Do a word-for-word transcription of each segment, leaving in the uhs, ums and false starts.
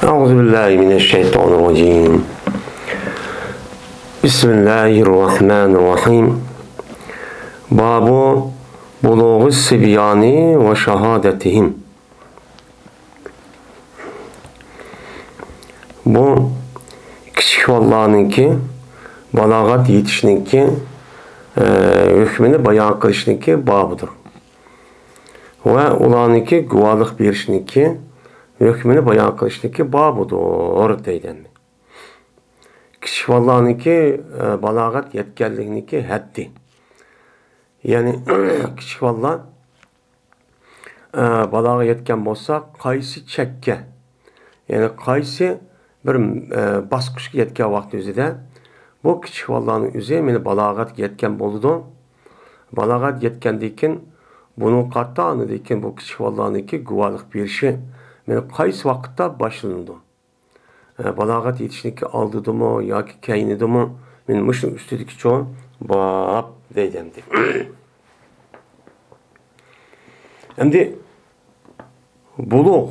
أعوذ بالله من الشيطان الرجيم. بسم الله الرحمن الرحيم. باب بلوغ الصبيان وشهادتهم. بۇ كىچىك بالىلارنىڭكى بالاغەت يېتىشنىڭكى، ئە، ھۆكمىنى بايان قىلىشنىڭكى بابىدۇر. ۋە ئۇلارنىڭكى گۇۋاھلىق بېرىشنىڭكى ھۆكمىنى بايان قىلىشنىڭكى بابىدۇر دەيدۇ ئەمدى. كىچىك بالىلارنىڭكى، ئە، بالاغەت يەتكەنلىكىنىڭكى ھەددى. يەنى كىچىك بالىلار، ئە، بالاغا يەتكەن بولسا، قايسى چەككە، يەنى قايسى بىر، ئە، باسقۇچقا يەتكەن ۋاقتى ئۆزىدە بۇ كىچىك بالىلارنىڭ ئۆزى مېنى بالاغەتكە يەتكەن بولىدۇ. بالاغەت يەتكەندىن كېيىن بۇنىڭغا قارىتا ئاندىن كېيىن بۇ كىچىك بالىلارنىڭكى گۇۋاھلىق بېرىشى مېنى قايسى ۋاقىتتا باشلىنىدۇ؟ ئە، بالاغەت يېتىشنىڭكى ئالدىدىمۇ ياكى كەينىدىمۇ؟ مېنى مۇشۇنىڭ ئۈستىدىكىچۇ باب دەيدۇ ئەمدى. ئەمدى بۇلۇغ.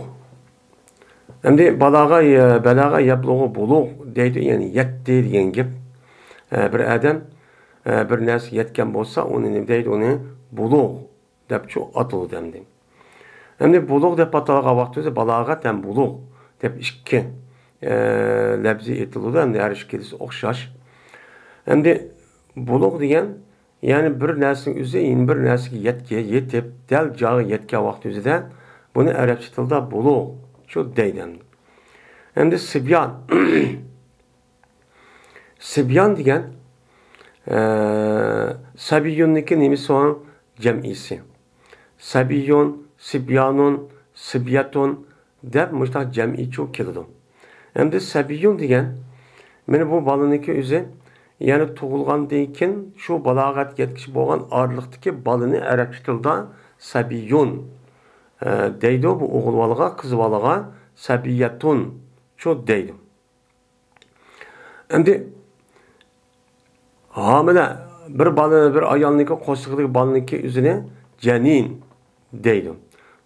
ئەمدى بالاغە، بەلەغە يەبلۇغۇ بۇلۇغ دەيدۇ، يەنى يەتتى دېگەن گەپ. ئە، بىر ئادەم، ئە، بىر نەرسىگە يەتكەن بولسا، ئۇنى نېمە دەيدۇ؟ ئۇنى بۇلۇغ دەپچۇ ئاتىلىدۇ ئەمدى. ئەمدى بۇلۇغ دەپ ئاتالغان ۋاقتىمىزدا بالاغەت ھەم بۇلۇغ دەپ ئىككى، ئە، لەپزى ئېيتىلىدۇ. ئەمدى ھەر ئىككىلىسى ئوخشاش. ئەمدى بۇلۇغ دېگەن، يەنى بىر نەرسىنىڭ ئۆزى يەنە بىر نەرسىگە يەتكە-، يېتىپ، دەل جايىغا يەتكەن ۋاقتى ئۆزىدە بۇنى ئەرەبچە تىلدا بۇلۇغچۇ دەيدۇ ئەمدى. ئەمدى سىبيان. سىبيان دېگەن، ئە، سەبىيۇننىڭكى نېمىسى بار؟ جەمئىيسى. سەبىيۇن، سىبيانۇن، سىبيەتۇن دەپ مۇشۇنداق جەمئىيچۇ كېلىدۇ. ئەمدى سەبىيۇن دېگەن، مانا بۇ بالىنىڭكى ئۆزى، يەنى تۇغۇلغاندىن كېيىن شۇ بالاغەتكە يەتكۈچە بولغان ئارىلىقتىكى بالىنى ئەرەبچە تىلدا سەبىيۇن، ئە، دەيدۇ. بۇ ئوغۇل بالىغا، قىز بالىغا سەبىيەتۇنچۇ دەيدۇ. ئەمدى ھامىلە بىر بالا، بىر ئايالنىڭكى قورسىقىدىكى بالىنىڭكى ئۆزىنى جەنىن دەيدۇ.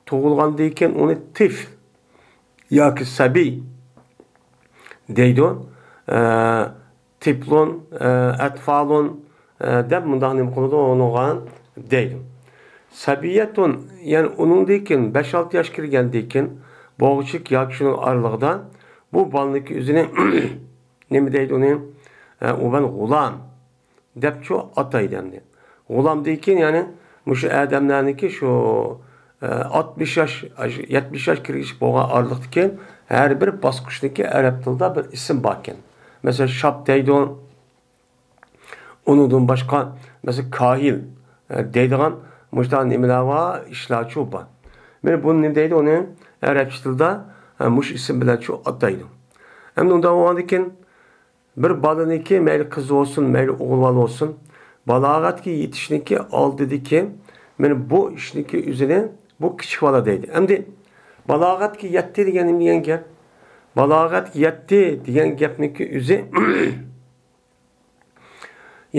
تۇغۇلغاندىن كېيىن ئۇنى تىفل ياكى سەبىي دەيدۇ. ئە، تىپلۇن، ئە، ئەتفالۇن، ئە، دەپ مۇنداق نېمە قىلىدۇ، ئۇنىڭغا دەيدۇ. سەبىيەتۇن، يەنى ئۇنىڭدىن كېيىن، بەش-ئالتە ياش كىرگەندىن كېيىن، بوغچىك ياكى شۇنىڭ ئارىلىقىدا بۇ بالىنىڭكى ئۆزىنى نېمە دەيدۇ ئۇنى؟ ئە، ئۇ بەن غۇلام دەپچۇ ئاتايدۇ ئەمدى. غۇلامدىن كېيىن، يەنى مۇشۇ ئادەملەرنىڭكى شۇ، ئە، ئاتمىش ياش، يەتمىش ياش كىرگۈچە بولغان ئارىلىقتىكى ھەر بىر باسقۇچنىڭكى ئەرەب تىلىدا بىر ئىسىم باركەن. مەسىلەن، شاپ دەيدۇ. ئۇنىڭدىن باشقا، مەسىلەن، كاھىل، ئە، دەيدىغان مۇشۇنداق نېمىلەر بار، ئىشلارچۇ بار. مانا بۇنى نېمە دەيدۇ؟ ئۇنى ئەرەبچە تىلدا، ئە، مۇشۇ ئىسىم بىلەنچۇ ئاتايدۇ. ئەمدى ئۇنداق بولغاندىن كېيىن بىر بالىنىڭكى، مەيلى قىز بولسۇن، مەيلى ئوغۇل بالا بولسۇن، بالاغەتكە يېتىشنىڭكى ئالدىدىكى، مانا بۇ ئىشنىڭكى ئۆزىنى بۇ كىچىك بالا دەيدۇ. ئەمدى بالاغەتكە يەتتى دېگەن نېمە دېگەن گەپ؟ بالاغەتكە يەتتى دېگەن گەپنىڭكى ئۆزى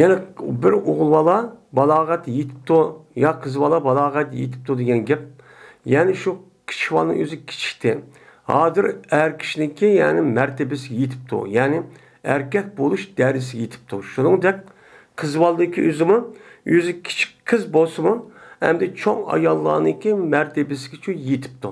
يەنى بىر ئوغۇل بالا بالاغەت يېتىپتۇ يا قىز بالا بالاغەت يېتىپتۇ دېگەن گەپ. يەنى شۇ كىچىك بالىنىڭ ئۆزى كىچىكتى. ھازىر ئەر كىشىنىڭكى، يەنى مەرتىۋىسىگە يېتىپتۇ. يەنى ئەركەك بولۇش دەرىجىسىگە يېتىپتۇ. شۇنىڭدەك قىز بالىنىڭكى ئۆزىمۇ، ئۆزى كىچىك قىز بولسىمۇ، ئەمدى چوڭ ئاياللارنىڭكى مەرتىۋىسىگىچۇ يېتىپتۇ.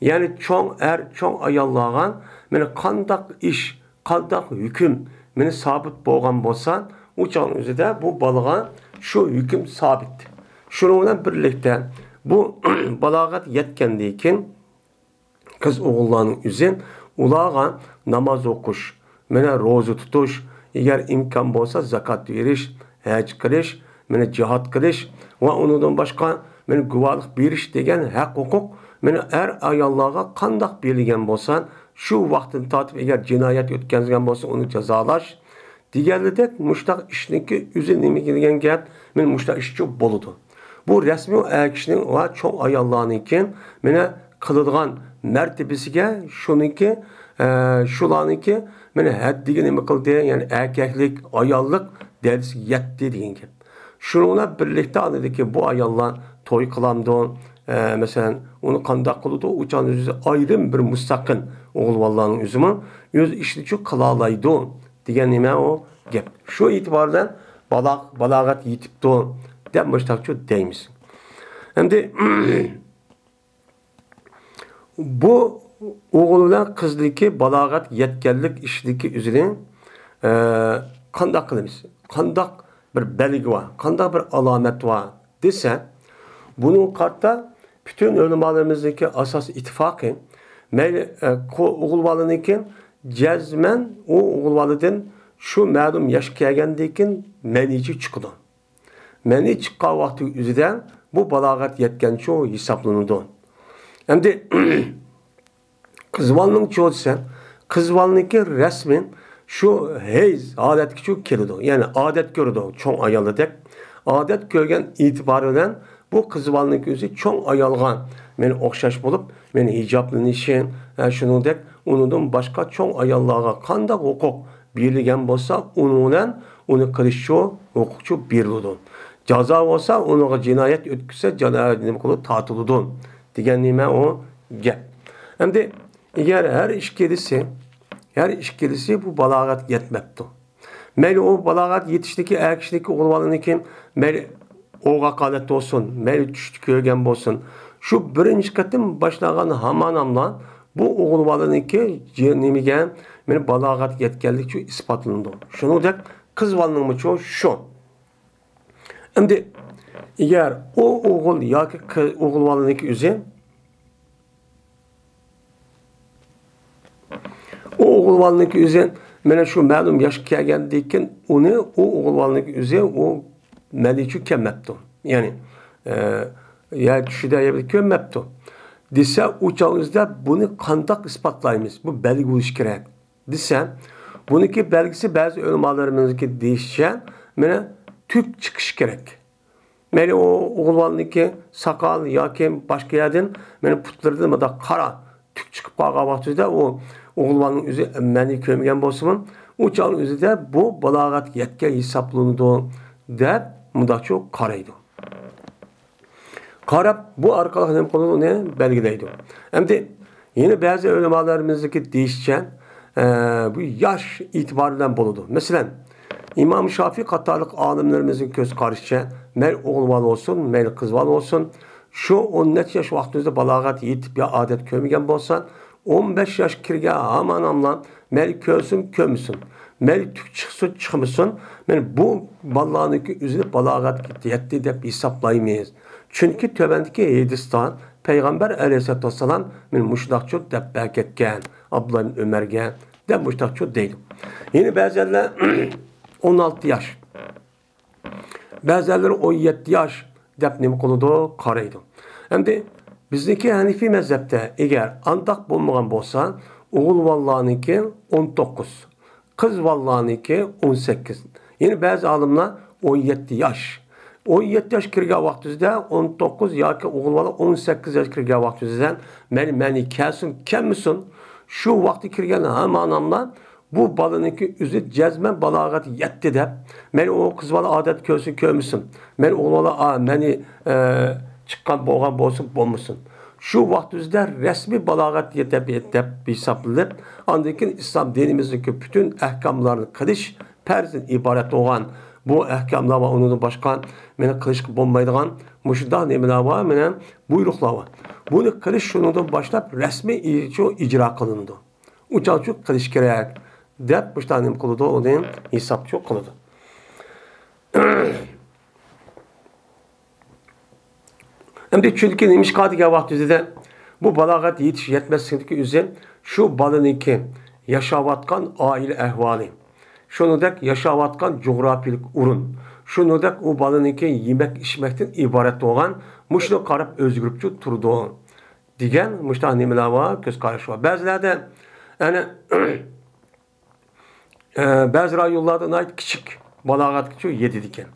يەنى چوڭ ئەر، چوڭ ئاياللارغا مانا قانداق ئىش، قانداق ھۆكۈم مانا سابىت بولغان بولسا، ئۇ چاغنىڭ ئۆزىدە بۇ بالىغا شۇ ھۆكۈم سابىت. شۇنىڭ بىلەن بىرلىكتە بۇ بالاغەت يەتكەندىن كېيىن قىز ئوغۇللارنىڭ ئۆزى ئۇلارغا ناماز ئوقۇش، مانا روزا تۇتۇش، ئەگەر ئىمكان بولسا زاكات بېرىش، ھەج قىلىش، مانا جىھاد قىلىش ۋە ئۇنىڭدىن باشقا مانا گۇۋاھلىق بېرىش دېگەن ھەق ھوقۇق مانا ئەر ئاياللارغا قانداق بېرىلگەن بولسا، شۇ ۋاقىتتىن تارتىپ ئەگەر جىنايەت ئۆتكۈزگەن بولسا ئۇنى جازالاش، دېگەنلىدەك مۇشتاق ئىشنىڭكى ئۆزى نېمە دېگەن گەپ؟ مانا مۇشتاق ئىشچۇ بولىدۇ. بۇ رەسمىي ئەر كىشىنىڭ ۋە چوڭ ئاياللارنىڭكى مانا قىلىدىغان مەرتىۋىسىگە شۇنىڭكى، ئە، شۇلارنىڭكى مانا ھەددىگە نېمە قىلدى؟ يەنى ئەركەكلىك، ئاياللىق دەرىجىسىگە يەتتى دېگەن گەپ. شۇنىڭ بىلەن بىرلىكتە ئاندىكى بۇ ئاياللار توي قىلامدۇ؟ ئە، مەسىلەن، ئۇنى قانداق قىلىدۇ؟ ئۇ چاغدا ئۆزى ئايرىم بىر مۇستەقىل ئوغۇلۋاللارنىڭ ئۆزىمۇ ئۆز ئىشىنىچۇ قىلالايدۇ دېگەن نېمە ئۇ گەپ. شۇ ئېتىبار بىلەن بالا-، بالاغەت يېتىپتۇ دەپ مۇشتاقچۇ دەيمىز. ئەمدى بۇ ئوغۇل بىلەن قىزنىڭكى بالاغەت يەتكەنلىك ئىشىدىكى ئۆزىنى، ئە، قانداق قىلىمىز؟ قانداق بىر بەلگە بار؟ قانداق بىر ئالامەت بار دېسە، بۇنىڭغا قارىتا پۈتۈن ئۆلىمالىرىمىزنىڭكى ئاساسىي ئىتتىپاقى، مەيلى، ئە، قو-، ئوغۇل بالىنىڭكى جەزمەن ئۇ ئوغۇل بالىدىن شۇ مەلۇم ياشقا كەلگەندىن كېيىن مەنىچى چىقىدۇ. مەنى چىققان ۋاقتى ئۆزىدە بۇ بالاغەت يەتكەنچۇ ھېسابلىنىدۇ. ئەمدى قىز بالىنىڭچۇ دېسە، قىز بالىنىڭكى رەسمىي شۇ ھەيز ھالەتكىچۇ كېلىدۇ. يەنى ئادەت كۆرىدۇ، چوڭ ئاياللاردەك. ئادەت كۆرگەن ئېتىبارى بىلەن بۇ قىز بالىنىڭكى ئۆزى چوڭ ئايالغا مەن ئوخشاش بولۇپ، مەن ھىجابلىنىشى، ھە، شۇنىڭدەك ئۇنىڭدىن باشقا چوڭ ئاياللارغا قانداق ھوقۇق بېرىلگەن بولسا، ئۇنىڭ بىلەن ئۇنى قىلىشچۇ، ھوقۇقچۇ بېرىلىدۇ. جازا بولسا، ئۇنىڭغا جىنايەت ئۆتكۈزسە، جىنايەت نېمە قىلىدۇ؟ تارتىلىدۇ دېگەن نېمە ئۇ گەپ. ئەمدى ئەگەر ھەر ئىككىلىسى، ھەر ئىككىلىسى بۇ بالاغەتكە يەتمەپتۇ. مەيلى ئۇ بالاغەت يېتىشتىكى ئەر كىشىنىڭكى ئوغۇل بالىنىڭكى مەيلى ئوغاق ھالەتتە بولسۇن، مەيلى چۈشتە كۆرگەن بولسۇن، شۇ بىرىنچى قېتىم باشلانغان ھاماناملا بۇ ئوغۇل بالىنىڭكى جى-، نېمىگە، مېنى بالاغەتكە يەتكەنلىكى ئىسپاتلىنىدۇ. شۇنىڭدەك قىز بالىنىڭمۇچۇ شۇ. ئەمدى ئەگەر ئۇ ئوغۇل ياكى قى-، ئوغۇل بالىنىڭكى ئۆزى، ئۇ ئوغۇل بالىنىڭكى ئۆزى مانا شۇ مەلۇم ياشقا كەلگەندىن كېيىن ئۇنى، ئۇ ئوغۇل بالىنىڭكى ئۆزى ئۇ مەنىچۇ كەلمەپتۇ. يەنى، ئە، يا چۈشىدە يا بىر كۆرمەپتۇ دېسە، ئۇ چاغ ئۆزىدە بۇنى قانداق ئىسپاتلايمىز؟ بۇ بەلگە بولۇشى كېرەك. دېسە، بۇنىڭكى بەلگىسى بەزى ئۆلىمالىرىمىزنىڭكى دېيىشىچە، مانا تۈك چىقىشى كېرەك. مەيلى ئۇ ئوغۇل بالىنىڭكى ساقال ياكى باشقا يەردىن، مانا پۇتلىرىدىن مۇنداق قارا تۈك چىقىپ قالغان ۋاقتىدا ئۇ ئوغۇل بالىنىڭ ئۆزى مەنى كۆرمىگەن بولسىمۇ، ئۇ چاغنىڭ ئۆزىدە بۇ بالاغەتكە يەتكەن ھېسابلىنىدۇ دەپ مۇنداقچۇ قارايدۇ. قاراپ، بۇ ئارقىلىق نېمە قىلىدۇ؟ ئۇنى بەلگىلەيدۇ. ئەمدى يەنە بەزى ئۆلىمالىرىمىزنىڭكى دېيىشىچە، ئە، بۇ ياش ئېتىبارى بىلەن بولىدۇ. مەسىلەن، ئىمام شافىي قاتارلىق ئالىملىرىمىزنىڭ كۆز قارىشىچە، مەيلى ئوغۇل بالا بولسۇن، مەيلى قىز بالا بولسۇن، شۇ ئون نەچچە ياش ۋاقتىمىزدا بالاغەت يېتىپ يا ئادەت كۆرمىگەن بولسا، ئون بەش ياش كىرگەن ھاماناملا مەيلى كۆرسۇن، كۆرمىسۇن، مەيلى تۈك چىقسۇن، چىقمىسۇن، مەيلى بۇ بالىلارنىڭكى ئۆزىنى بالاغەتكە يەتتى دەپ ھېسابلايمىز. چۈنكى تۆۋەندىكى ھەدىستە پەيغەمبەر ئەلەيھىسسالاتۇ ۋەسسالام مانا مۇشۇنداقچۇ دەپ بەركەتكەن ئابدۇللا ئىبن ئۆمەرگە دەپ مۇشۇنداقچۇ دەيدۇ. يەنە بەزىلەر ئون ئالتە ياش، بەزىلەر ئون يەتتە ياش دەپ نېمە قىلىدۇ؟ قارايدۇ. ئەمدى بىزنىڭكى ھەنىفىي مەزھەپتە ئەگەر ئانداق بولمىغان بولسا، ئوغۇل بالىلارنىڭكى ئون توققۇز، قىز بالىلارنىڭكى ئون سەككىز. يەنە بەزى ئالىملار ئون يەتتە ياش. ئون يەتتە ياش كىرگەن ۋاقتىمىزدا ئون توققۇز ياكى ئوغۇل بالا ئون سەككىز ياش كىرگەن ۋاقتىمىزدا مەيلى مەنى كەلسۇن، كەلمىسۇن، شۇ ۋاقتى كىرگەن ھاماناملا بۇ بالىنىڭكى ئۆزى جەزمەن بالاغەت يەتتى دەپ، مەيلى ئۇ قىز بالا ئادەت كۆرسۇن، كۆرمىسۇن، مەيلى ئوغۇل بالا، ئا، مەنى، ئە، چىققان بولغان بولسۇن، بولمىسۇن، شۇ ۋاقتى ئۆزىدە رەسمىي بالاغەت يېتىپ، دەپ ھېسابلىنىپ، ئاندىن كېيىن ئىسلام دىنىمىزنىڭكى پۈتۈن ئەھكاملارنى قىلىش پەرزدىن ئىبارەت بولغان بۇ ئەھكاملار ۋە ئۇنىڭدىن باشقا مېنى قىلىشقا بولمايدىغان مۇشۇنداق نېمىلەر بار، مېنى بۇيرۇقلار بار. بۇنى قىلىش شۇنىڭدىن باشلاپ رەسمىي ئىجرا قىلىنىدۇ. ئۇچاقچۇ قىلىش كېرەك، دەپ مۇشۇنداق نېمە قىلىدۇ، ئۇنى ھېسابچۇ قىلىدۇ. ئەمدى چۈنكى نېمىشقا دېگەن ۋاقتىمىزدا بۇ بالاغەت يېتىش يەتمەسلىكتىكى ئۆزى شۇ بالىنىڭكى ياشاۋاتقان ئائىلە ئەھۋالى، شۇنىڭدەك ياشاۋاتقان جۇغراپىيىلىك ئورۇن، شۇنىڭدەك ئۇ بالىنىڭكى يېمەك ئىچمەكتىن ئىبارەت بولغان مۇشۇنى قاراپ ئۆزگىرىپچۇ تۇرىدۇ دېگەن مۇشۇنداق نېمىلەر بار، كۆز قارىشى بار. بەزىلەردە ئەنە ئە، بەزى رايونلاردا ناھايىتى كىچىك بالاغەتكىچە يېتىدىكەن.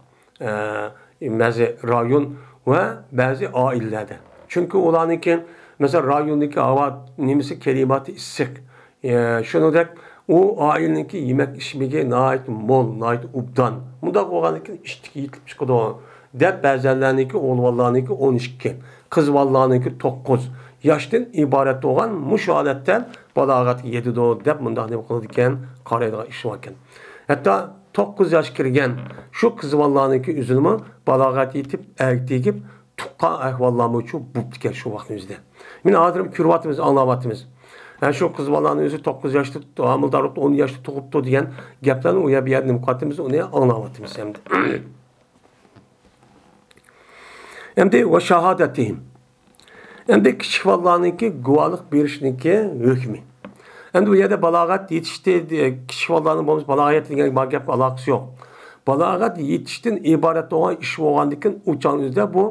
ئە، بەزى رايون ۋە بەزى ئائىلىلەردە. چۈنكى ئۇلارنىڭكى، مەسىلەن، رايوندىكى ھاۋا نېمىسى، كىلىماتى ئىسسىق. ئە، شۇنىڭدەك ئۇ ئائىلىنىڭكى يېمەك ئىچمىكى ناھايىتى مول، ناھايىتى ئوبدان. مۇنداق بولغاندىكىن ئىشتىكى يېتىلىپ چىقىدۇ، دەپ بەزەنلەرنىڭكى، ئوغۇل بالىلارنىڭكى ئون ئىككى، قىز بالىلارنىڭكى توققۇز ياشتىن ئىبارەت بولغان مۇشۇ ھالەتتە بالاغەتكە يېتىدۇ دەپ مۇنداق نېمە قىلىدىكەن، قارايدىغان ئىش باركەن. ھەتتا توققۇز ياش كىرگەن شۇ قىز بالىلارنىڭكى ئۆزىنىمۇ بالاغەت يېتىپ، ئەرگە تېگىپ، تۇغقان ئەھۋاللارمۇچۇ بوپتىكەن شۇ ۋاقىتنىڭ ئۆزىدە. مانا ھازىر كۆرۈۋاتىمىز، ئاڭلاۋاتىمىز. ھە، شۇ قىز بالىلارنىڭ ئۆزى توققۇز ياشتا ھامىلىدارلىقتا، ئون ياشتا تۇغۇپتۇ دېگەن گەپلەرنى ئۇ يەر بۇ يەردە نېمە قىلىۋاتىمىز، ئۇنى ئاڭلاۋاتىمىز ئەمدى. ئەمدى ۋە شاھادەتىھىم. ئەمدى كىچىك بالىلارنىڭكى گۇۋاھلىق بېرىشنىڭكى ھۆكمى. ئەمدى بۇ يەردە بالاغەت يېتىشتى، كىچىك بالىلارنىڭ بولمىسا بالاغەت يەتمىگەن بار گەپ ئالاقىسى يوق. بالاغەت يېتىشتىن ئىبارەت بولغان ئىش بولغاندىكىن ئۇ چاغنىڭ ئۆزىدە بۇ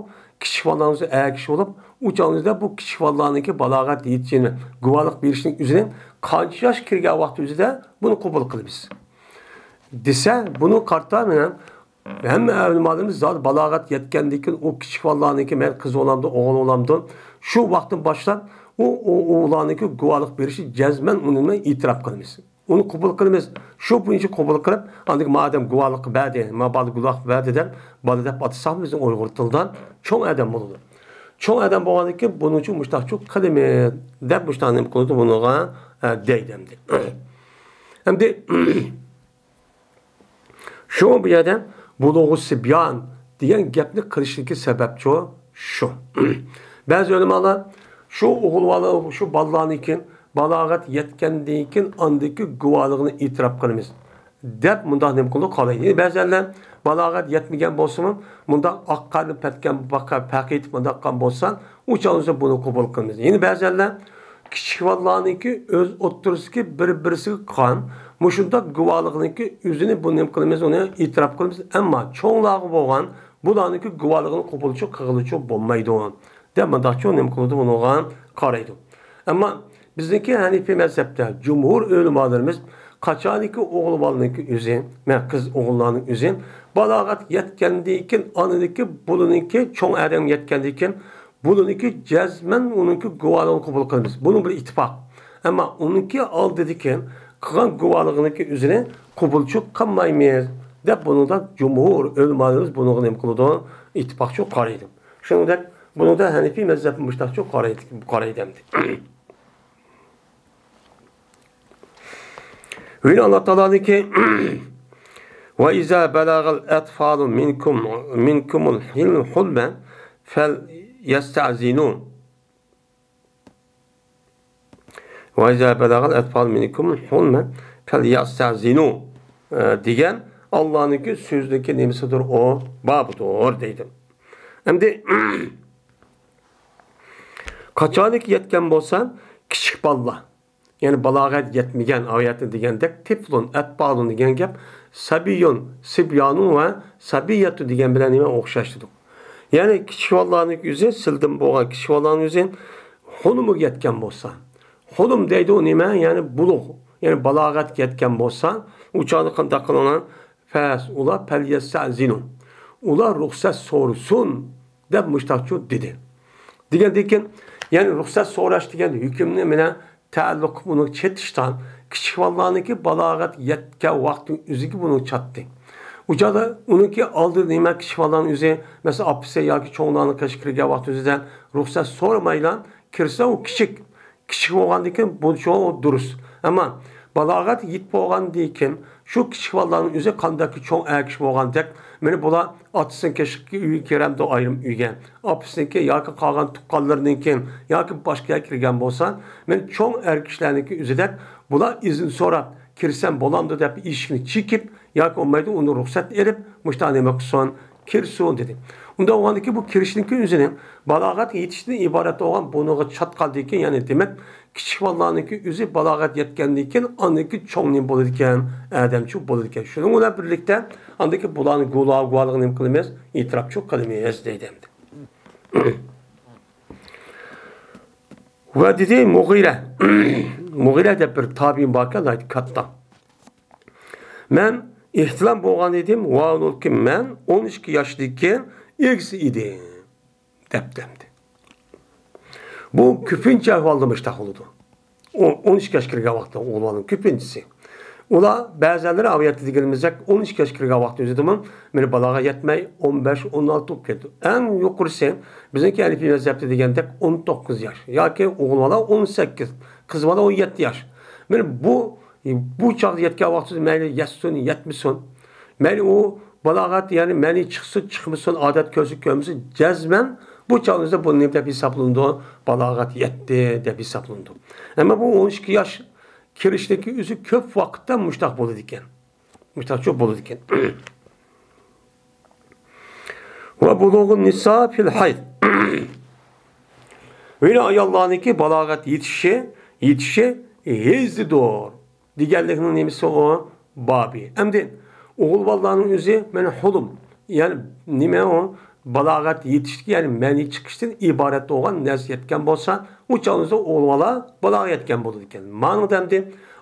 كىچىك بالىلارنىڭ ئۆزى ئەر كىشى بولۇپ، ئۇ چاغنىڭ ئۆزىدە بۇ كىچىك بالىلارنىڭكى بالاغەت يېتىشىنى، گۇۋاھلىق بېرىشنىڭ ئۆزىنى قانچە ياش كىرگەن ۋاقىت ئۆزىدە بۇنى قوبۇل قىلىمىز دېسە، بۇنى قارىتا مانا ھەممە ئۆلىمالىرىمىز زادى بالاغەت يەتكەندىن كېيىن ئۇ كىچىك بالىلارنىڭكى، مەيلى قىز بولامدۇ، ئوغۇل بولامدۇ، شۇ ۋاقىتتىن باشلاپ ئۇ، ئۇ، ئۇلارنىڭكى گۇۋاھلىق بېرىشى جەزمەن ئۇنى ئېتىراپ قىلىمىز. ئۇنى قوبۇل قىلىمىز. شۇ بويىچە قوبۇل قىلىپ، ئاندىن مادەم گۇۋاھلىق بەردى، ما بالا گۇۋاھلىق بەردى دەپ، بالا دەپ ئاتىساق بىزنىڭ ئۇيغۇر تىلىدا چوڭ ئادەم بولىدۇ. چوڭ ئادەم بولغاندىن كېيىن بۇنىڭ ئۈچۈن مۇشتاقچۇ قىلىمىز دەپ مۇشتاق نېمە قىلىدۇ بۇنىڭغا، ئە، دەيدۇ ئەمدى. ئەمدى شۇ بۇ يەردە بۇلۇغۇ سىبيان دېگەن گەپنى قىلىشتىكى سەۋەبچۇ شۇ. بەزى ئۆلىمالار شۇ ئوغۇل بالا، شۇ بالىلارنىڭكى بالاغەت يەتكەندىن كېيىن ئاندىكى گۇۋاھلىقىنى ئېتىراپ قىلىمىز دەپ مۇنداق نېمە قىلىدۇ، قارايدۇ. يەنە بەزەنلەر بالاغەت يەتمىگەن بولسىمۇ، مۇنداق ئاق قارنى پەتكەن، پەقىيتىپ مۇنداق قىلغان بولسا، ئۇ چاغدا بۇنى قوبۇل قىلىمىز. يەنە بەزەنلەر كىچىك بالىلارنىڭكى ئۆز ئوتتۇرىسىدىكى بىر-بىرسىگە قىلغان مۇشۇنداق گۇۋاھلىقنىڭكى ئۆزىنى بۇ نېمە قىلىمىز، ئۇنى ئېتىراپ قىلىمىز. ئەمما چوڭلارغا بولغان بۇلارنىڭكى گۇۋاھلىقىنى قوبۇلچۇ قىلغىلىچۇ بولمايدۇ دەپ مۇنداقچۇ نېمە قىلىدۇ، بۇنىڭغا قارايدۇ. ئەمما بىزنىڭكى ھەنىفىي مەزھەپتە جۇمھۇر ئۆلىمالىرىمىز قاچانكى ئوغۇل بالىنىڭكى ئۆزى، مە، قىز ئوغۇللارنىڭ ئۆزى بالاغەت يەتكەندىن كېيىن، ئانىدىكى بۇلىنىڭكى چوڭ ئادەم يەتكەندىن كېيىن، بۇلىنىڭكى جەزمەن ئۇنىڭكى گۇۋاھلىقىنى قوبۇل قىلىمىز. بۇنىڭ بىر ئىتتىپاق. ئەمما ئۇنىڭكى ئالدىدىكى قىلغان گۇۋاھلىقىنىڭكى ئۆزىنى قوبۇلچۇ قىلمايمىز دەپ بۇنىڭدا جۇمھۇر ئۆلىمالىرىمىز بۇنىڭغا نېمە قىلىدۇ؟ ئىتتىپاقچۇ قارايدۇ. شۇنىڭدەك بۇنىڭدا ھەنىفىي مەزھەپ مۇشتاقچۇ قارايدۇ، قارايدۇ ئەمدى. ۋە ئاللا تائالانىڭكى، وَإِذَا بَلَغَ الْأَطْفَالُ مِنْكُمْ، مِنْكُمُ الْحُلْمَ فَلْيَسْتَأْذِنُوا. وَإِذَا بَلَغَ الْأَطْفَالُ مِنْكُمُ الْحُلْمَ فَلْيَسْتَأْذِنُوا، ئە، دېگەن ئاللانىڭكى سۆزىنىڭكى نېمىسىدۇر ئۇ؟ بابىدۇر دەيدۇ. ئەمدى قاچانكى يەتكەن بولسا، كىچىك بالىلار، يەنى بالاغەت يەتمىگەن، ئايەتتە دېگەندەك، تىفلۇن، ئەتپالۇن دېگەن گەپ، سەبىيۇن، سىبيانۇن ۋە سەبىيەتۇ دېگەن بىلەن نېمە ئوخشاش دېدۇق. يەنى كىچىك بالىلارنىڭ ئۆزى، سىلدىن بولغان كىچىك بالىلارنىڭ ئۆزى، خۇلۇمغا يەتكەن بولسا، خۇلۇم دەيدۇ نېمە؟ يەنى بۇلۇغ، يەنى بالاغەتكە يەتكەن بولسا، ئۇ چاغدا قانداق قىلىڭلار؟ فەس، ئۇلار، پەليەستەزىنۇ، ئۇلار رۇخسەت سورىسۇن دەپ مۇشتاقچۇ دېدى. دېگەندىن كېيىن، يەنى رۇخسەت سوراش دېگەن ھۆكۈمنى مانا تەئەللۇق بۇنى چېتىشتا، كىچىك بالىلارنىڭكى بالاغەت يەتكەن ۋاقتىنىڭ ئۆزىگە بۇنى چاتتى. ئۇ چاغدا ئۇنىڭكى ئالدى نېمە، كىچىك بالىلارنىڭ ئۆزى، مەسىلەن، ئاپىسى ياكى چوڭلارنىڭ قېشىغا كىرگەن ۋاقتى ئۆزىدە رۇخسەت سورىمايلا كىرسە، ئۇ كىچىك. كىچىك بولغاندىكىن بۇ شۇ دۇرۇس. ئەمما بالاغەت يېتىپ بولغاندىن كېيىن شۇ كىچىك بالىلارنىڭ ئۆزى قانداقكى چوڭ ئەر كىشى بولغاندەك، مانا بۇلار ئاتىسىنىڭ قېشىدىكى ئۆيگە كىرەمدۇ، ئايرىم ئۆيگە، ئاپىسىنىڭكى ياكى قالغان تۇغقانلىرىنىڭكى ياكى باشقا يەرگە كىرگەن بولسا، مانا چوڭ ئەر كىشىلەرنىڭكى ئۆزىدەك بۇلار ئىزىن سوراپ، كىرسەم بولامدۇ دەپ ئىشىكنى چېكىپ ياكى بولمايدۇ ئۇنى رۇخسەت ئېلىپ، مۇشۇنداق نېمە قىلسۇن، كىرسۇن دېدى. ئۇنداق بولغاندىكىن بۇ كىرىشنىڭكى ئۆزىنى بالاغەت يېتىشتىن ئىبارەت بولغان بۇنىڭغا چاتقاندىكىن، يەنى دېمەك، كىچىك بالىلارنىڭكى ئۆزى بالاغەت يەتكەندىن كېيىن ئاندىن كېيىن چوڭ نېمە بولىدىكەن؟ ئادەمچۇ بولىدىكەن. شۇنىڭ بىلەن بىرلىكتە ئاندىن كېيىن بۇلارنى گۇۋاھ-، گۇۋاھلىقىنى نېمە قىلىمىز؟ ئېتىراپچۇ قىلىمىز دەيدۇ ئەمدى. ۋە دېدى مۇغىرە. مۇغىرە دەپ بىر تابىئىن باركەن، ناھايىتى كاتتا. مەن ئېھتىلام بولغان ئىدىم، ۋاۋۇلكى مەن ئون ئىككى ياشتىكى ئىگىسى ئىدىم، دەپتۇ ئەمدى. بۇ كۆپىنچە ئەھۋالدا مۇشۇنداق بولىدۇ. ئو-، ئون ئىككى ياشقا كىرگەن ۋاقىتتا ئوغۇل بالىنىڭ كۆپىنچىسى. ئۇلار بەزەنلىرى ئاۋۇ يەتتە دېگىنىمىزدەك ئون ئىككى ياشقا كىرگەن ۋاقتى ئۆزىدىمۇ مانا بالاغا يەتمەي، ئون بەش، ئون ئالتە بولۇپ كېتىدۇ. ئەڭ يۇقىرىسى بىزنىڭكى ھەنىپىي مەزھەپتە دېگەندەك ئون توققۇز ياش ياكى ئوغۇل بالا ئون سەككىز، قىز بالا ئون يەتتە ياش. مانا بۇ، بۇ چاغدا يەتكەن ۋاقتىدا مەيلى يەتسۇن، يەتمىسۇن، مەيلى ئۇ بالاغەت، يەنى مەنى چىقسۇن، چىقمىسۇن، ئادەت كۆرسۇن، كۆرمىسۇن، جەزمەن بۇ چاغدا بۇ نېمە دەپ ھېسابلىنىدۇ؟ بالاغەت يەتتى دەپ ھېسابلىنىدۇ. ئەمما بۇ ئون ئىككى ياش كىرىشلىكى ئۆزى كۆپ ۋاقىتتا مۇشتاق بولىدىكەن. مۇشتاقچۇ بولىدىكەن. ۋە بۇلۇغۇن نىسا فىل ھەيز. ۋەلى ئاياللارنىڭكى بالاغەت يېتىشى، يېتىشى ھەيزدۇر دېگەنلىكنىڭ نېمىسى ئۇ؟ بابى. ئەمدى ئوغۇل بالىلارنىڭ ئۆزى مانا ھۇلۇم، يەنى نېمە ئۇ؟ بالاغەت يېتىشلىك، يەنى مەنى چىقىشتىن ئىبارەت بولغان نەرسە يەتكەن بولسا، ئۇ چاغدا ئوغۇل بالا بالاغا يەتكەن بولىدىكەن. مانىڭدا ئەمدى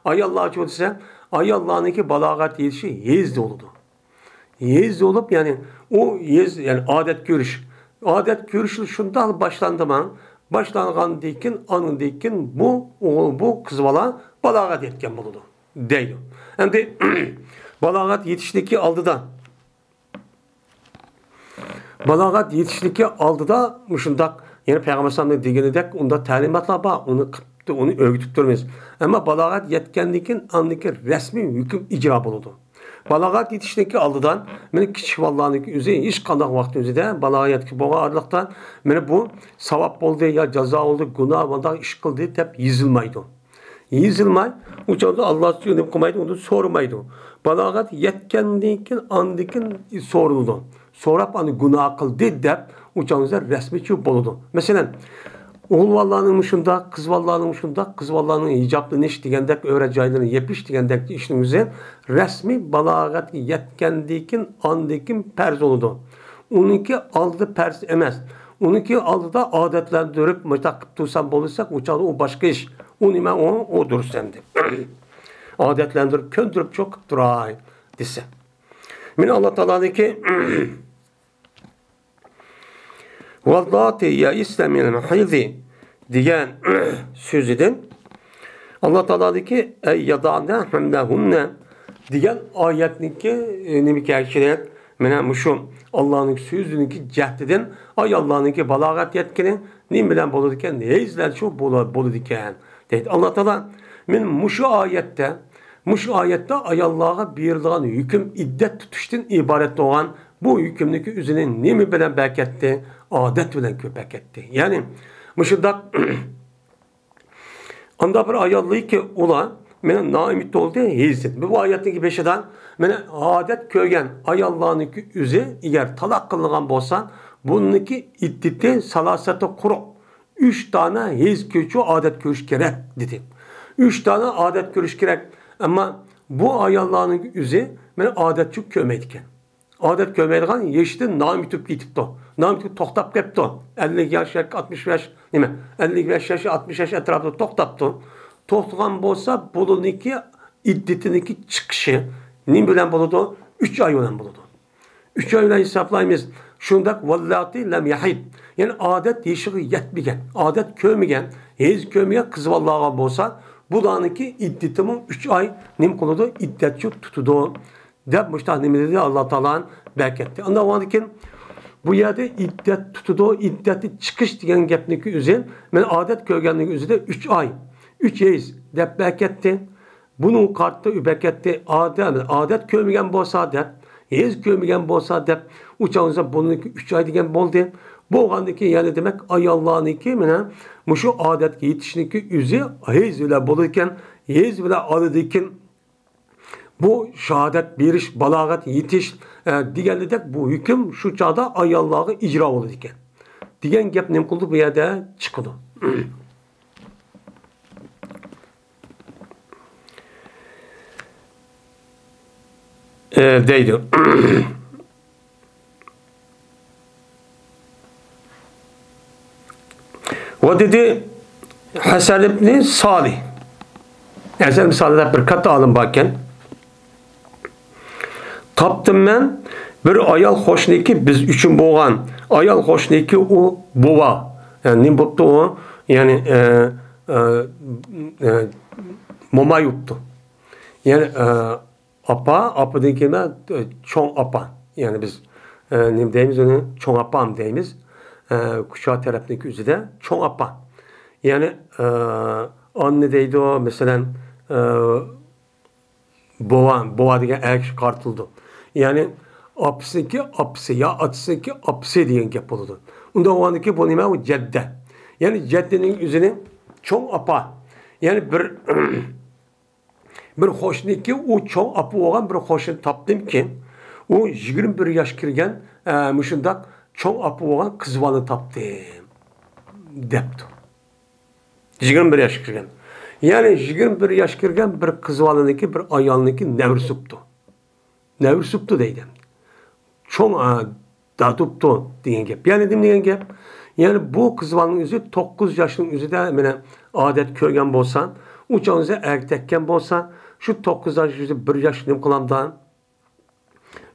ئاياللارچۇ دېسە، ئاياللارنىڭكى بالاغەت يېتىشى ھەيزدە بولىدۇ. ھەيز بولۇپ، يەنى ئۇ ھەيز، يەنى ئادەت كۆرۈش. ئادەت كۆرۈش شۇنداق باشلاندىما؟ باشلانغاندىن كېيىن، ئاندىن كېيىن بۇ ئوغۇل، بۇ قىز بالا بالاغەت يەتكەن بولىدۇ، دەيدۇ. ئەمدى بالاغەت يېتىشلىكى ئالدىدا، بالاغەت يېتىشلىكى ئالدىدا مۇشۇنداق، يەنى پەيغەمبەر ئەلەيھىسسالامنىڭ دېگىنىدەك ئۇنداق تەلىماتلار بار، ئۇنى قىپتۇ، ئۇنى ئۆگىتىپ تۇرىمىز. ئەمما بالاغەت يەتكەندىن كېيىن، ئاندىن كېيىن رەسمىي ھۆكۈم ئىجرا بولىدۇ. بالاغەت يېتىشنىڭكى ئالدىدا، مانا كىچىك بالىلارنىڭكى ئۆزى ھېچقانداق ۋاقىت ئۆزىدە بالاغەت يەتكۈزۈپ بولغان ئارىلىقتا، مانا بۇ ساۋاب بولدى يا جازا بولدى، گۇناھ، مۇنداق ئىش قىلدى دەپ يېزىلمايدۇ. يېزىلماي، ئۇ چاغدا ئاللا نېمە قىلمايدۇ، ئۇنى سورىمايدۇ. بالاغەت يەتكەندىن كېيىن، ئاندىن كېيىن سورىلىدۇ. سوراپ، ئاندىن گۇناھ قىلدى دەپ ئۇ چاغدا رەسمىيچە بولىدۇ. مەسىلەن، ئوغۇل بالىلارنىڭ مۇشۇنداق، قىز بالىلارنىڭ مۇشۇنداق، قىز بالىلارنىڭ ھىجابلىنىش دېگەندەك، ئۆرە جايلىرىنى يېپىش دېگەندەك ئىشنىڭ ئۆزى رەسمىي بالاغەتكە يەتكەندىن كېيىن، ئاندىن كېيىن پەرز بولىدۇ. ئۇنىڭكى ئالدىدا پەرز ئەمەس. ئۇنىڭكى ئالدىدا ئادەتلەندۈرۈپ، مۇشۇنداق قىلىپ تۇرسام بولىسەك، ئۇ چاغدا ئۇ باشقا ئىش. ئۇ نېمە؟ ئۇ، ئۇ دۇرۇس ئەمدى. ئادەتلەندۈرۈپ، كۆندۈرۈپ شۇ قىلىپ تۇراي دېسە. مانا ئاللا تائالانىڭكى ۋاللاتى يەئىسنە مىنەل مەھىزى دېگەن سۆزىدىن ئاللا تائالادىكى ئەي يەدەئنە ھەملەھۇننە دېگەن ئايەتنىڭكى، ئى، نېمە كەلگىنى، مانا مۇشۇ ئاللانىڭ سۆزىنىڭكى جەھىتىدىن ئاياللارنىڭكى بالاغەت يەتكىنى نېمە بىلەن بولىدىكەن؟ ھەيز بىلەن شۇ بولا-، بولىدىكەن، دەيدۇ ئاللا تائالا. مانا مۇشۇ ئايەتتە، مۇشۇ ئايەتتە ئاياللارغا بېرىلىدىغان ھۆكۈم ئىددەت تۇتۇشتىن ئىبارەت بولغان بۇ ھۆكۈمنىڭكى ئۆزىنى نېمە بىلەن بەركەتتى؟ ئادەت بىلەن كۆپ بەركەتتى. يەنى مۇشۇنداق ئاندا بىر ئاياللىكى ئۇلار مانا نائىمىت بولدى ھەيزدىن. بۇ ئايەتنىڭكى بېشىدا مانا ئادەت كۆرگەن ئاياللارنىڭكى ئۆزى ئەگەر تالاق قىلىنغان بولسا، بۇنىڭكى ئىددىتى سالاسەتۇ قۇرۇ، ئۈچ دانە ھەيز كۆرۈشى ئادەت كۆرۈش كېرەك دېدى. ئۈچ دانە ئادەت كۆرۈش كېرەك. ئەمما بۇ ئاياللارنىڭكى ئۆزى مانا ئادەتچۇ كۆرمەيدىكەن. ئادەت كۆرمەيدىغان يېشىدىن نامى ئۆتۈپ كېتىپتۇ. نامى ئۆتۈپ توختاپ قېپتۇ. ئەللىك ياش ياكى ئاتمىش ياش، نېمە، ئەللىك بەش ياش، ئاتمىش ياش ئەتراپىدا توختاپتۇ. توختىغان بولسا، بۇنىڭكى ئىددىتىنىڭكى چىقىشى نېمە بىلەن بولىدۇ؟ ئۈچ ئاي بىلەن بولىدۇ. ئۈچ ئاي بىلەن ھېسابلايمىز. شۇنداق، ۋاللاتى لەم يەھىد، يەنى ئادەت يېشىغا يەتمىگەن، ئادەت كۆرمىگەن، ھەيز كۆرمىگەن قىز بالىلارغا بولسا، بۇلارنىڭكى ئىددىتىمۇ ئۈچ ئاي نېمە قىلىدۇ؟ ئىددەتچۇ تۇتىدۇ. دەپ مۇشۇنداق نېمە دېدى؟ ئاللا تائالا بەركەتتە. ئاندىن كېيىن بۇ يەردە ئىددەت تۇتىدۇ، ئىددەتتىن چىقىش دېگەن گەپنىڭكى ئۆزى، مانا ئادەت كۆرگەننىڭ ئۆزىدە ئۈچ ئاي، ئۈچ ھەيز دەپ بەركەتتى. بۇنىڭ قارىتا بەركەتتى، ئادەت، ئادەت كۆرمىگەن بولسا دەپ، ھەيز كۆرمىگەن بولسا دەپ، ئۇ چاغدا بۇنىڭكى ئۈچ ئاي دېگەن بولدى. بولغاندىن كېيىن يەنە دېمەك ئاياللارنىڭكى مانا مۇشۇ ئادەتكە يېتىشنىڭكى ئۆزى ھەيز بىلەن بولىدىكەن، ھەيز بىلەن ئالىدىكەن. بۇ شاھادەت بېرىش، بالاغەت يېتىش، ئە، دېگەندەك بۇ ھۆكۈم شۇ چاغدا ئاياللارغا ئىجرا بولىدىكەن. دېگەن گەپ نېمە قىلدى؟ بۇ يەردە چىقىدۇ. ئە، دەيدۇ. ۋە دېدى ھەسەن ئىبنى سالىھ. ھەسەن ئىبنى سالىھ دەپ بىر كاتتا ئالىم باركەن. تاپتىم مەن بىر ئايال خوشنىكى بىز ئۈچۈن بولغان. ئايال خوشنىكى ئۇ بوۋا. يەنى نېمە بوپتۇ ئۇ؟ يەنى، ئە، ئە، ئە، موماي بوپتۇ. يەنى، ئە، ئاپا، ئاپىدىن كېيىن، ئە، چوڭ ئاپا. يەنى بىز، ئە، نېمە دەيمىز ئۇنى؟ چوڭ ئاپام دەيمىز. ئە، كۇچا تەرەپنىڭكى ئۆزىدە چوڭ ئاپا. يەنى، ئە، ئاننى دەيدۇ، مەسىلەن، ئە، بوۋا، بوۋا دېگەن ئەر كىشىگە قارىتىلىدۇ. يەنى ئاپىسىنىڭكى ئاپىسى يا ئاتىسىنىڭكى ئاپىسى دېگەن گەپ بولىدۇ. ئۇنداق بولغاندىكىن بۇ نېمە؟ ئۇ جەددە. يەنى جەددىنىڭ ئۆزىنى چوڭ ئاپا. يەنى بىر، بىر قوشنىكى ئۇ چوڭ ئاپا بولغان بىر قوشنا تاپتىمكى، ئۇ يىگىرمە بىر ياش كىرگەن، ئە، مۇشۇنداق چوڭ ئاپا بولغان قىز بالىنى تاپتىم، دەپتۇ. يىگىرمە بىر ياشقا كىرگەن. يەنى يىگىرمە بىر ياشقا كىرگەن بىر قىز بالىنىڭكى، بىر ئايالنىڭكى نەۋرىسى بوپتۇ. نەۋرىسى بوپتۇ دەيدۇ. چوڭ، ئا، دادۇپتۇ دېگەن گەپ. يەنى نېمە دېگەن گەپ؟ يەنى بۇ قىز بالىنىڭ ئۆزى توققۇز ياشنىڭ ئۆزىدە مانا ئادەت كۆرگەن بولسا، ئۇ چاغ ئۆزى ئەرگە تەگكەن بولسا، شۇ توققۇز ياش ئۆزى بىر ياش نېمە قىلامدا؟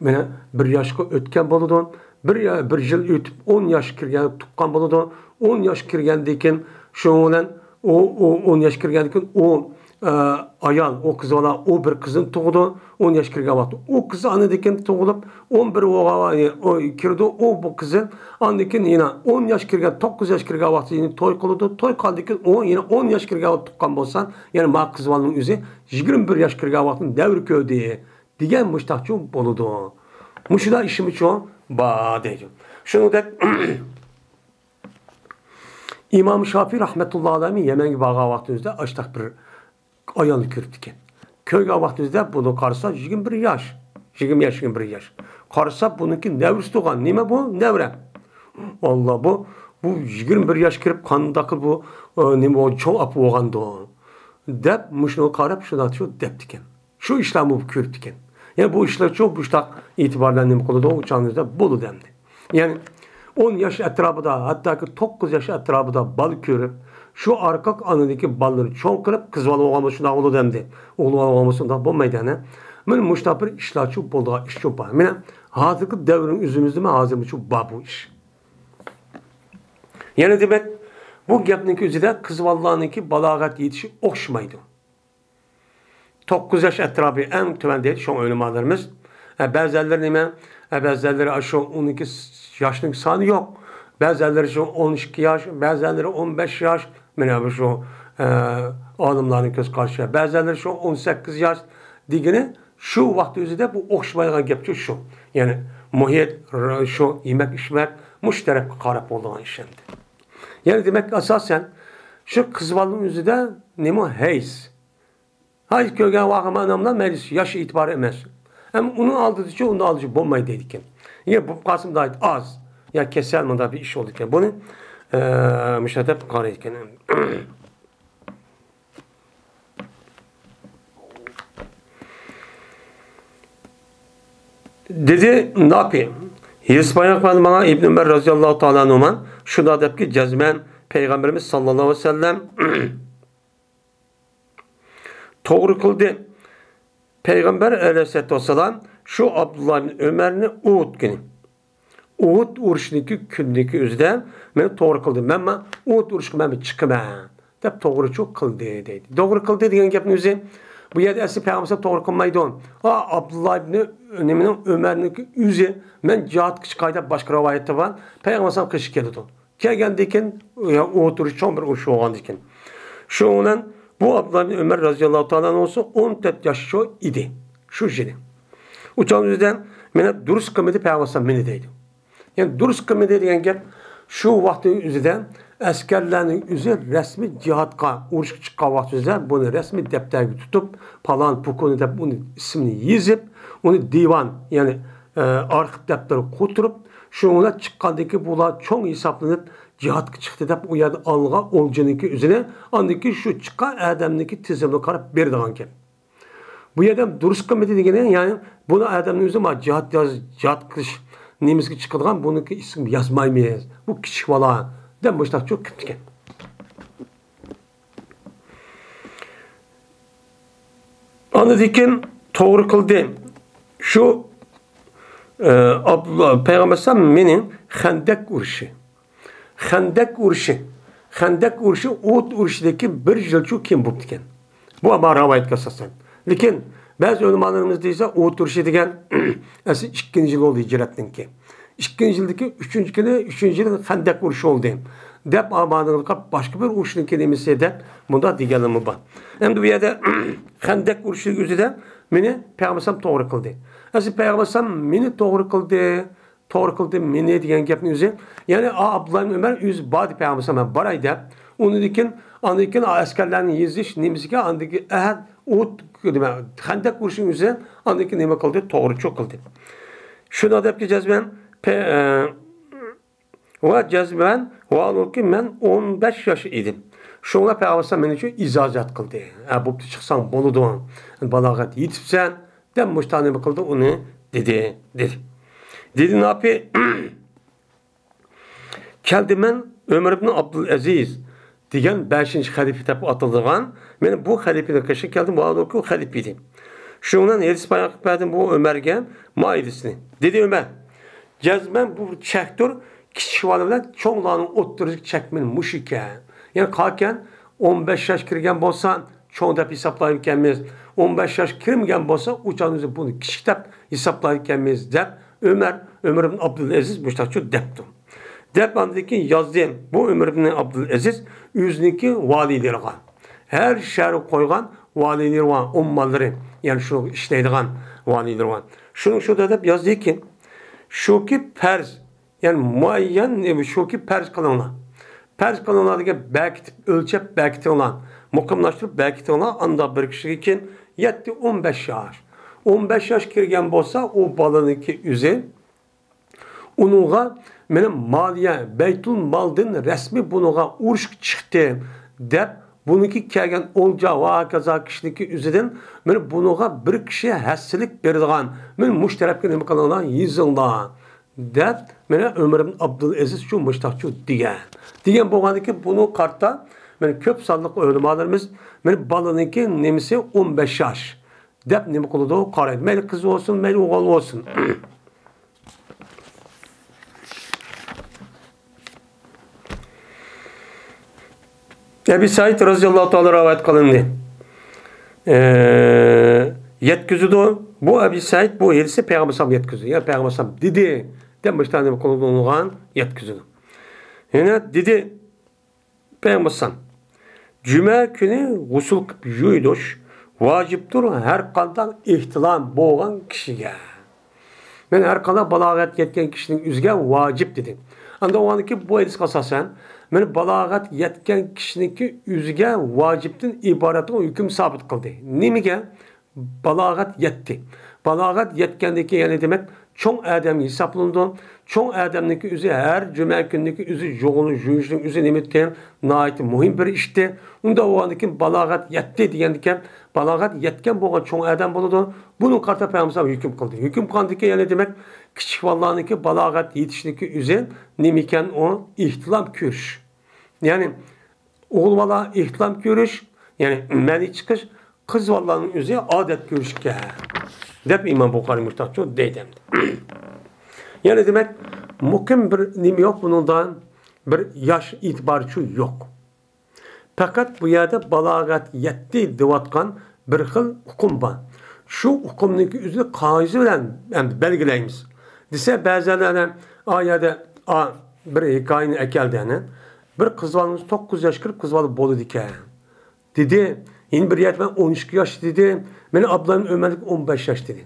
مانا بىر ياشقا ئۆتكەن بولىدۇ. بىر يا-، بىر يىل ئۆتۈپ ئون ياشقا كىرگەن تۇغقان بولىدۇ. ئون ياشقا كىرگەندىن كېيىن شۇنىڭ بىلەن ئۇ، ئۇ ئون ياشقا كىرگەندىن كېيىن ئۇ، ئە، ئايال، ئۇ قىز بالا، ئۇ بىر قىزنى تۇغىدۇ. ئون ياشقا كىرگەن ۋاقىتتا ئۇ قىز ئاندىن كېيىن تۇغۇلۇپ، ئون بىر بولغان، ئۇ كىرىدۇ، ئۇ بۇ قىزى ئاندىن كېيىن يەنە ئون ياش كىرگەن، توققۇز ياش كىرگەن ۋاقتىدا يەنە توي قىلىدۇ. توي قىلغاندىن كېيىن ئۇ يەنە ئون ياش كىرگەن ۋاقىتتا تۇغقان بولسا، يەنى ما قىز بالىنىڭ ئۆزى يىگىرمە بىر ياش كىرگەن ۋاقتىدا نەۋرە كۆردى. دېگەن مۇشتاقچۇ بولىدۇ. مۇشۇدا ئىشىمىچۇ بار دەيدۇ. شۇنىڭدەك ئىمام شافىي رەھمەتۇللا ئەلەيھى يەمەنگە بارغان ۋاقتىمىزدا ئاشتاق بىر ئايالنى كۆرۈپتىكەن. كۆرگەن ۋاقتىمىزدا بۇنى قارىسا يىگىرمە بىر ياش. يىگىرمە ياش، يىگىرمە بىر ياش. قارىسا بۇنىڭكى نەۋرىسى تۇغان. نېمە بۇ؟ نەۋرە. ئاللا، بۇ، بۇ يىگىرمە بىر ياش كىرىپ قانداق بۇ، ئە، نېمە بۇ چوڭ ئاپا بولغاندۇ؟ دەپ مۇشۇنىڭغا قاراپ شۇنداقچۇ دەپتىكەن. شۇ ئىشلارمۇ كۆرۈپتىكەن. يەنى بۇ ئىشلارچۇ مۇشتاق ئېتىبارلار نېمە قىلىدۇ، ئۇ چاغنىڭدا بولىدۇ ئەمدى. يەنى ئون ياش ئەتراپىدا، ھەتتاكى توققۇز ياش ئەتراپىدا بالا كۆرۈپ، شۇ ئارقىلىق ئانىدىكى بالىلىرى چوڭ قىلىپ، قىز بالا بولغان بولسا شۇنداق بولىدۇ ئەمدى. ئوغۇل بالا بولغان بولسا شۇنداق بولمايدۇ ئەنە. مانا مۇشتاق بىر ئىشلارچۇ بولىدىغان ئىشچۇ بار. مانا ھازىرقى دەۋرنىڭ ئۆزىمىزدىمۇ ھازىرمۇچۇ بار بۇ ئىش. يەنى دېمەك، بۇ گەپنىڭكى ئۆزىدە قىز بالىلارنىڭكى بالاغەت يېتىشى ئوخشىمايدۇ. توققۇز ياش ئەتراپى ئەڭ تۆۋەن دەيدۇ شۇڭا ئۆلىمالىرىمىز. ئە، بەزەنلىرى نېمە؟ ئە، بەزەنلىرى ئاشۇ ئون ئىككى ياشنىڭ سانى يوق. بەزەنلىرى شۇ ئون ئىككى ياش، بەزەنلىرى ئون بەش ياش. مانا بۇ شۇ، ئە، ئالىملارنىڭ كۆز قارىشى. بەزەنلىرى شۇ ئون سەككىز ياش دېگىنى شۇ ۋاقىت ئۆزىدە بۇ ئوخشىمايدىغان گەپچۇ شۇ. يەنى مۇھىت، ر-، شۇ يېمەك ئىچمەك مۇشۇ تەرەپكە قاراپ بولىدىغان ئىش ئەمدى. يەنى دېمەك ئاساسەن شۇ قىز بالىنىڭ ئۆزىدە نېمە ھەيز. ھاي، كۆرگەن ۋاقىم ئاناملار مەيلى ياش ئېتىبارى ئەمەس. ئەمما ئۇنىڭ ئالدىدىچۇ، ئۇنىڭ ئالدىچۇ بولمايدۇ دەيدىكەن. ئەگەر بولۇپ قالسا ناھايىتى ئاز. يا كېسەل مۇنداق بىر ئىش بولىدىكەن. بۇنى، ئە، مۇشۇ دەپ قارايدىكەن. دېدى ناپى، ھېدىس بايان قىلغان ماڭا ئىبن ئۆمەر رازىياللاھۇ تائالا ئەنھۇما شۇنداق دەپكى، جەزمەن پەيغەمبىرىمىز ساللاللاھۇ ئەلەيھى ۋەسەللەم توغرا قىلدى. پەيغەمبەر ئەلەيھىسسالاتۇ ۋەسسالام شۇ ئابدۇللا ئىبن ئۆمەرنى ئۇۋۇت كۈنى، ئۇھۇد ئۇرۇشىنىڭكى كۈنىدىكى ئۆزىدە مېنى توغرا قىلدى. مەنمۇ ئۇھۇد ئۇرۇشقا مەنمۇ چىقىمەن دەپ توغرىچۇ قىلدى دەيدۇ. توغرا قىلدى دېگەن گەپنىڭ ئۆزى، بۇ يەردە ئەسلى پەيغەمبەر توغرا قىلمايدۇ. ئا، ئابدۇللا ئىبنى، نېمىنىڭ، ئۆمەرنىڭكى ئۆزى، مەن جىھادقا چىقاي دەپ باشقا رىۋايەتتە بار. پەيغەمبەر ئەلەيھىسسالام قېشىغا كېلىدۇ. كەلگەندىن كېيىن، يا، ئۇھۇد ئۇرۇشى چوڭ بىر ئۇرۇش بولغاندىن كېيىن. شۇنىڭ بىلەن بۇ ئابدۇللا ئىبنى ئۆمەر رازىياللاھۇ تائالا ئەنھۇ بولسا ئون تۆت ياشچۇ ئىدى. شۇ يىلى. ئۇ چاغنىڭ ئۆزىدە مانا دۇرۇس قىلمىدى پەيغەمبەر ئەلەيھىسسالام مېنى دەيدۇ. يەنى دۇرۇس قىلمىدى دېگەن گەپ، شۇ ۋاقىتنىڭ ئۆزىدە ئەسكەرلەرنىڭ ئۆزى رەسمىي جىھادقا، ئۇرۇشقا چىققان ۋاقتى ئۆزىدە بۇنى رەسمىي دەپتەرگە تۇتۇپ، پالان پوكونى دەپ ئۇنى ئىسمىنى يېزىپ، ئۇنى دىۋان، يەنى، ئە، ئارخىپ دەپتەرگە قويدۇرۇپ، شۇنىڭ بىلەن چىققاندىن كېيىن بۇلار چوڭ ھېسابلىنىپ جىھادقا چىقتى دەپ ئۇ يەردە ئالغان ئولجىنىڭكى ئۆزىنى، ئاندىن كېيىن شۇ چىققان ئادەمنىڭكى تىزىمىغا قاراپ بېرىدىغان گەپ. بۇ يەردە دۇرۇس قىلمىدى دېگىنى، يەنى بۇنى ئادەمنىڭ ئۆزى ما جىھاد ياز-، جىھاد قىلىش نېمىسىگە چىقىدىغان، بۇنىڭكى ئىسمىنى يازمايمىز. بۇ كىچىك بالا دەپ مۇشۇنداق چوق قىپتىكەن. ئاندىن كېيىن توغرا قىلدى. شۇ، ئە، ئابدۇللا پەيغەمبەر ئەلەيھىسسالام مېنى خەندەك ئۇرۇشى، خەندەك ئۇرۇشى، خەندەك ئۇرۇشى ئوت ئۇرۇشىدىكى بىر يىلچۇ كېيىن بوپتىكەن. بۇ ئەمما رىۋايەتكە ئاساسەن. لېكىن بەزى ئۆلىمالىرىمىز دېسە، ئۇ تۇرۇشى دېگەن ئەسلى ئىككىنچى يىل بولدى ھىجرەتنىڭكى. ئىككىنچى يىلدىكى ئۈچىنچى كۈنى، ئۈچىنچى يىل خەندەق ئۇرۇشى بولدى، دەپ، ئامادىغا باشقا بىر ئۇرۇشنىڭكى نېمىسى دەپ مۇنداق دېگەنلىرىمۇ بار. ئەمدى بۇ يەردە خەندەق ئۇرۇشى ئۆزىدە مېنى پەيغەمبەر ئەلەيھىسسالام توغرا قىلدى. ئەسلى پەيغەمبەر ئەلەيھىسسالام مېنى توغرا قىلدى، توغرا قىلدى مېنى دېگەن گەپنى ئۆزى، يەنى ئا-، ئابدۇللا ئىبن ئۆمەر ئۆزى باردى پەيغەمبەر ئەلەيھىسسالام، مەن باراي دەپ. ئۇنىڭدىن كېيىن، ئاندىن كېيىن ئا-، ئەسكەرلەرنى يېزىش نېمىسىگە، ئاندىن كېيىن ئەھەد، ئۇھۇد، نېمە، خەندەق ئۇرۇشىنىڭ ئۆزى، ئاندىن كېيىن نېمە قىلدى؟ توغرىچۇ قىلدى. شۇنداق دەپكى جەزمەن، پە-، ئە، ۋە جەزمەن، ۋاھالۇكى مەن ئون بەش ياش ئىدىم. شۇڭا پەيغەمبەر ئەلەيھىسسالام مېنىڭ ئۈچۈن ئىجازەت قىلدى. ھە، بوپتۇ، چىقساڭ بولىدۇ. بالاغەت يېتىپسەن، دەپ مۇشۇنداق نېمە قىلدى، ئۇنى دېدى، دېدى. دېدى ناپى، كەلدىم مەن ئۆمەر ئىبن ئابدۇلئەزىز دېگەن بەشىنچى خەلىپە دەپ ئاتىلىدىغان، مەن بۇ خەلىپىنىڭ قېشىغا كەلدىم، ۋاھالۇكى ئۇ خەلىپە ئىدى. شۇنىڭ بىلەن ھېدىس بايان قىلىپ بەردىم بۇ ئۆمەرگە مائىدىسىنى. دېدى ئۆمەر، جەزمەن بۇ چەكتۇر، كىچىك بالا بىلەن چوڭلارنىڭ ئوتتۇرىسىدىكى چەك مەن مۇشۇ ئىكەن. يەنى قارىكەن، ئون بەش ياش كىرگەن بولسا، چوڭ دەپ ھېسابلايدىكەنمىز، ئون بەش ياش كىرمىگەن بولسا، ئۇ چاغدا بىز بۇنى كىچىك دەپ ھېسابلايدىكەنمىز، دەپ ئۆمەر، ئۆمەر ئىبن ئابدۇلئەزىز مۇشۇنداقچۇ دەپتۇ. دەپ ئاندىن كېيىن يازدى. بۇ ئۆمەر ئىبن ئابدۇلئەزىز ئۆزىنىڭكى ۋالىيلىرىغا، ھەر شەھەرگە قويغان ۋالىيلىرى بار، ئوممانلىرى، يەنى شۇ ئىشلەيدىغان ۋالىيلىرى بار. شۇنىڭ شۇ دەپ يازدىكى، شۇكى پەرز، يەنى مۇئەييەن، شۇكى پەرز قىلىڭلار. پەرز قىلىڭلار دېگەن بەكىتىپ، ئۆلچەپ بەكىتىڭلار. مۇقىملاشتۇرۇپ بەكىتىڭلار. ئانداق بىر كىشىگە كىم يەتتە، ئون بەش ياش. ئون بەش ياش كىرگەن بولسا، ئۇ بالىنىڭكى ئۆزى، ئۇنىڭغا مېنىڭ مالىيە، بەيتۇل مالدىن رەسمىي بۇنىڭغا ئۇرۇشقا چىقتى، دەپ، بۇنىڭكى كەلگەن ئولجا ۋە ھاكازا كىشىنىڭكى ئۆزىدىن مېنىڭ بۇنىڭغا بىر كىشى ھەسسىلىك بېرىدىغان، مېنىڭ مۇشۇ تەرەپكە نېمە قىلىڭلار، يېزىڭلار، دەپ، مېنىڭ ئۆمەر ئىبن ئابدۇلئەزىز شۇ مۇشتاقچۇ دېگەن. دېگەن بولغاندىكىن، بۇنىڭ قارىتا مېنىڭ كۆپ سانلىق ئۆلىمالىرىمىز مېنىڭ بالىنىڭكى نېمىسى ئون بەش ياش، دەپ نېمە قىلىدۇ؟ قارايدۇ. مەيلى قىز بولسۇن، مەيلى ئوغۇل بولسۇن. ئەبى سەئىد رەزىياللاھۇ تائالا رىۋايەت قىلىندى. ئە، يەتكۈزىدۇ. بۇ ئەبى سەئىد بۇ ھېدىسنى پەيغەمبەر ئەلەيھىسسالام يەتكۈزىدۇ. يا پەيغەمبەر ئەلەيھىسسالام دېدى، دەپ مۇشۇنداق نېمە قىلىنغان يەتكۈزىدۇ. يەنە دېدى، پەيغەمبەر ئەلەيھىسسالام، جۈمە كۈنى غۇسۇل قىلىپ يۇيۇلۇش ۋاجىپتۇر ھەر قانداق ئېھتىلام بولغان كىشىگە. مەن ھەر قانداق بالاغەت يەتكەن كىشىنىڭ ئۆزىگە ۋاجىپ دېدى. ئاندىن ئۇنىڭدىكى بۇ ھەدىسكە ئاساسەن، مەن بالاغەت يەتكەن كىشىنىڭكى ئۆزىگە ۋاجىپتىن ئىبارەت ھۆكۈم سابىت قىلدى. نېمىگە؟ بالاغەت يەتتى. بالاغەت يەتكەندىن كېيىن، يەنى دېمەك، چوڭ ئادەم ھېسابلىنىدۇ. چوڭ ئادەمنىڭكى ئۆزى ھەر جۈمە كۈنىنىڭكى ئۆزى يۇغۇنۇش، يۇيۇشنىڭ ئۆزى نېمە ئىكەن؟ ناھايىتى مۇھىم بىر ئىشتى. ئۇنداق بولغاندىن كېيىن بالاغەت يەتتى دېگەندىكىن، بالاغەت يەتكەن بولغان چوڭ ئادەم بولىدۇ. بۇنىڭغا قارىتا پەيغەمبەر ھۆكۈم قىلدى. ھۆكۈم قىلغاندىن كېيىن، يەنى دېمەك، كىچىك بالىلارنىڭكى بالاغەت يېتىشنىڭكى ئۆزى نېمە ئىكەن؟ ئۇ ئېھتىلام كۆرۈش. يەنى ئوغۇل بالا ئېھتىلام كۆرۈش، يەنى مەنى چىقىش، قىز بالىلارنىڭ ئۆزى ئادەت كۆرۈشكە، دەپ ئىمام بۇخارىي مۇشتاقچۇ دەيدۇ ئەمدى. يەنى دېمەك، مۇقىم بىر نېمە يوق بۇنىڭدا، بىر ياش ئېتىبارىچۇ يوق. پەقەت بۇ يەردە بالاغەت يەتتى دەۋاتقان بىر خىل ئۇقۇم بار. شۇ ئۇقۇمنىڭكى ئۆزىنى قايسى بىلەن ئەمدى بەلگىلەيمىز دېسە، بەزىلەر ئا يەردە، ئا، بىر ھېكايىنى ئەكەلدى، يەنى بىر قىز بالىمىز توققۇز ياش كىرىپ قىز بالا بولىدىكەن. دېدى. يەنە بىر يەردە مەن ئون ئىككى ياش دېدى. مەن ئابدۇللا ئۆمەرنىڭكى ئون بەش ياش دېدى.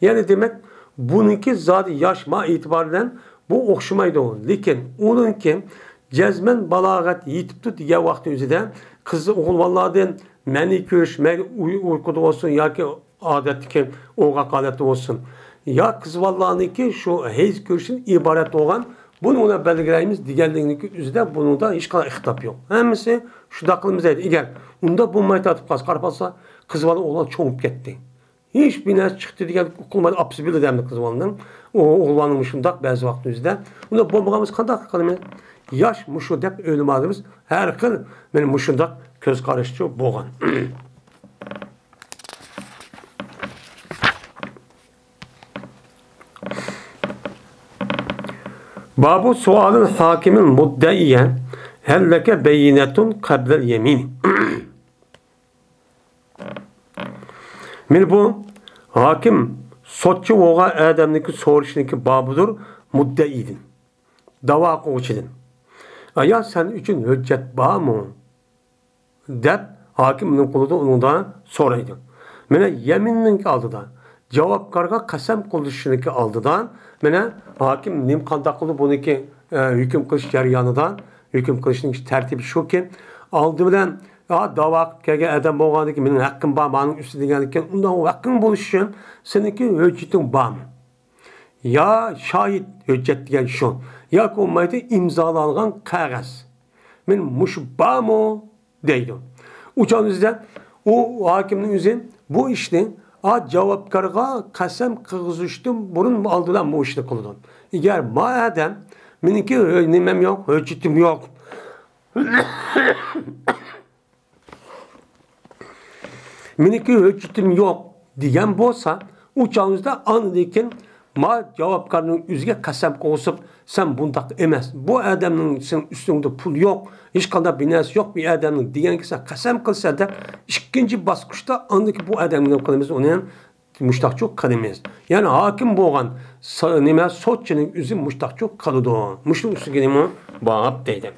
يەنى دېمەك، بۇنىڭكى زادى ياش ما ئېتىبار بىلەن بۇ ئوخشىمايدۇ. لېكىن ئۇنىڭكى جەزمەن بالاغەت يېتىپتۇ دېگەن ۋاقتى ئۆزىدە قىز ئوغۇل بالىلاردىن مەنىي كۆرۈش، مەيلى ئۇي-، ئۇيقۇدا بولسۇن ياكى ئادەتتىكى ئوغاق ھالەتتە بولسۇن، يا قىز بالىلارنىڭكى شۇ ھەيز كۆرۈشتىن ئىبارەت بولغان، بۇنى ئۇلار بەلگىلەيمىز دېگەنلىكنىڭكى ئۆزىدە بۇنىڭدا ھېچقانداق ئىختىلاپ يوق. ھەممىسى شۇنداق قىلىمىز دەيدۇ. ئەگەر ئۇنداق بولماي تارتىپ قالسا، قاراپ قالسا، قىز بالا ئوغلان چوڭىيىپ كەتتى. ھېچ بىر نەرسە چىقتى دېگەن ئۇقۇلمايدۇ، ئاپىسى بىلىدۇ ئەمدى قىز بالىنىڭ. ئۇ ئوغلاننىڭ مۇشۇنداق بەزى ۋاقىتنىڭ ئۆزىدە. ئۇنداق بولمىغان بولسا قانداق قىلىمىز؟ ياش مۇشۇ دەپ ئۆلىمالىرىمىز ھەر خىل مانا مۇشۇنداق كۆز قاراشچۇ بولغان. بابۇ سوئالىل ھاكىمىل مۇددەئىيە ھەللەكە بەييىنەتۇن قەبلەل يەمىنى. مانا بۇ ھاكىم سوتچى بولغان ئادەمنىڭكى سورىشىنىڭكى بابىدۇر مۇددەئىدىن، داۋا قىلغۇچىدىن. «ئايا، سەن ئۈچۈن ھۆججەت بارمۇ؟» دەپ، ھاكىم نېمە قىلىدۇ، ئۇنىڭدا سورايدۇ. مانا يەمىننىڭ ئالدىدا، جاۋابكارغا قەسەم قىلىشنىڭكى ئالدىدا، مانا ھاكىم نېمە، قانداق قىلىدۇ بۇنىڭكى، ئە، ھۆكۈم قىلىش جەريانىدا، ھۆكۈم قىلىشنىڭ تەرتىپى شۇكى، ئالدى بىلەن، «ئا، داۋا قىلىپ كەلگەن ئادەم بولغاندىكىن مېنىڭ ھەققىم بار، مانىڭ ئۈستىدە» دېگەندىكىن، «ئۇنداق ھەققىڭ بولۇشى ئۈچۈن سېنىڭكى ھۆججىتىڭ بارمۇ؟ يا شاھىت، ھۆججەت دېگەن شۇ، ياكى بولمايدۇ ئىمزالانغان قەغەز. مېنىڭ مۇشۇ بارمۇ؟» دەيدۇ. ئۇ چاغدا ئۆزىدە ئۇ ھاكىمنىڭ ئۆزى بۇ ئىشنى، ئا، جاۋابكارغا قەسەم قىلغۇزۇشتىن بۇرۇن ئالدىدا بۇ ئىشنى قىلىدۇ. ئەگەر ما ئادەم، «مېنىڭكى ھۆ-، نېمەم يوق، ھۆججىتىم يوق، مېنىڭكى ھۆججىتىم يوق» دېگەن بولسا، ئۇ چاغدا ئاندىن كېيىن ما جاۋابكارنىڭ ئۆزىگە قەسەم قوشۇپ، «سەن بۇنداق ئەمەس، بۇ ئادەمنىڭ سېنىڭ ئۈستۈڭدە پۇل يوق، ھېچقانداق بىناسى يوق بۇ ئادەمنىڭ» دېگەنگە سەن قەسەم قىلىسەن دەپ، ئىككىنچى باسقۇچتا ئاندىن كېيىن بۇ ئادەمگە نېمە قىلىمىز؟ ئۇنى مۇشتاقچۇ قىلىمىز. يەنى ھاكىم بولغان سا-، نېمە، سوتچىنىڭ ئۆزى مۇشتاقچۇ قىلىدۇ. مۇشۇنىڭ ئۈستىگە نېمە؟ باب دەيدۇ.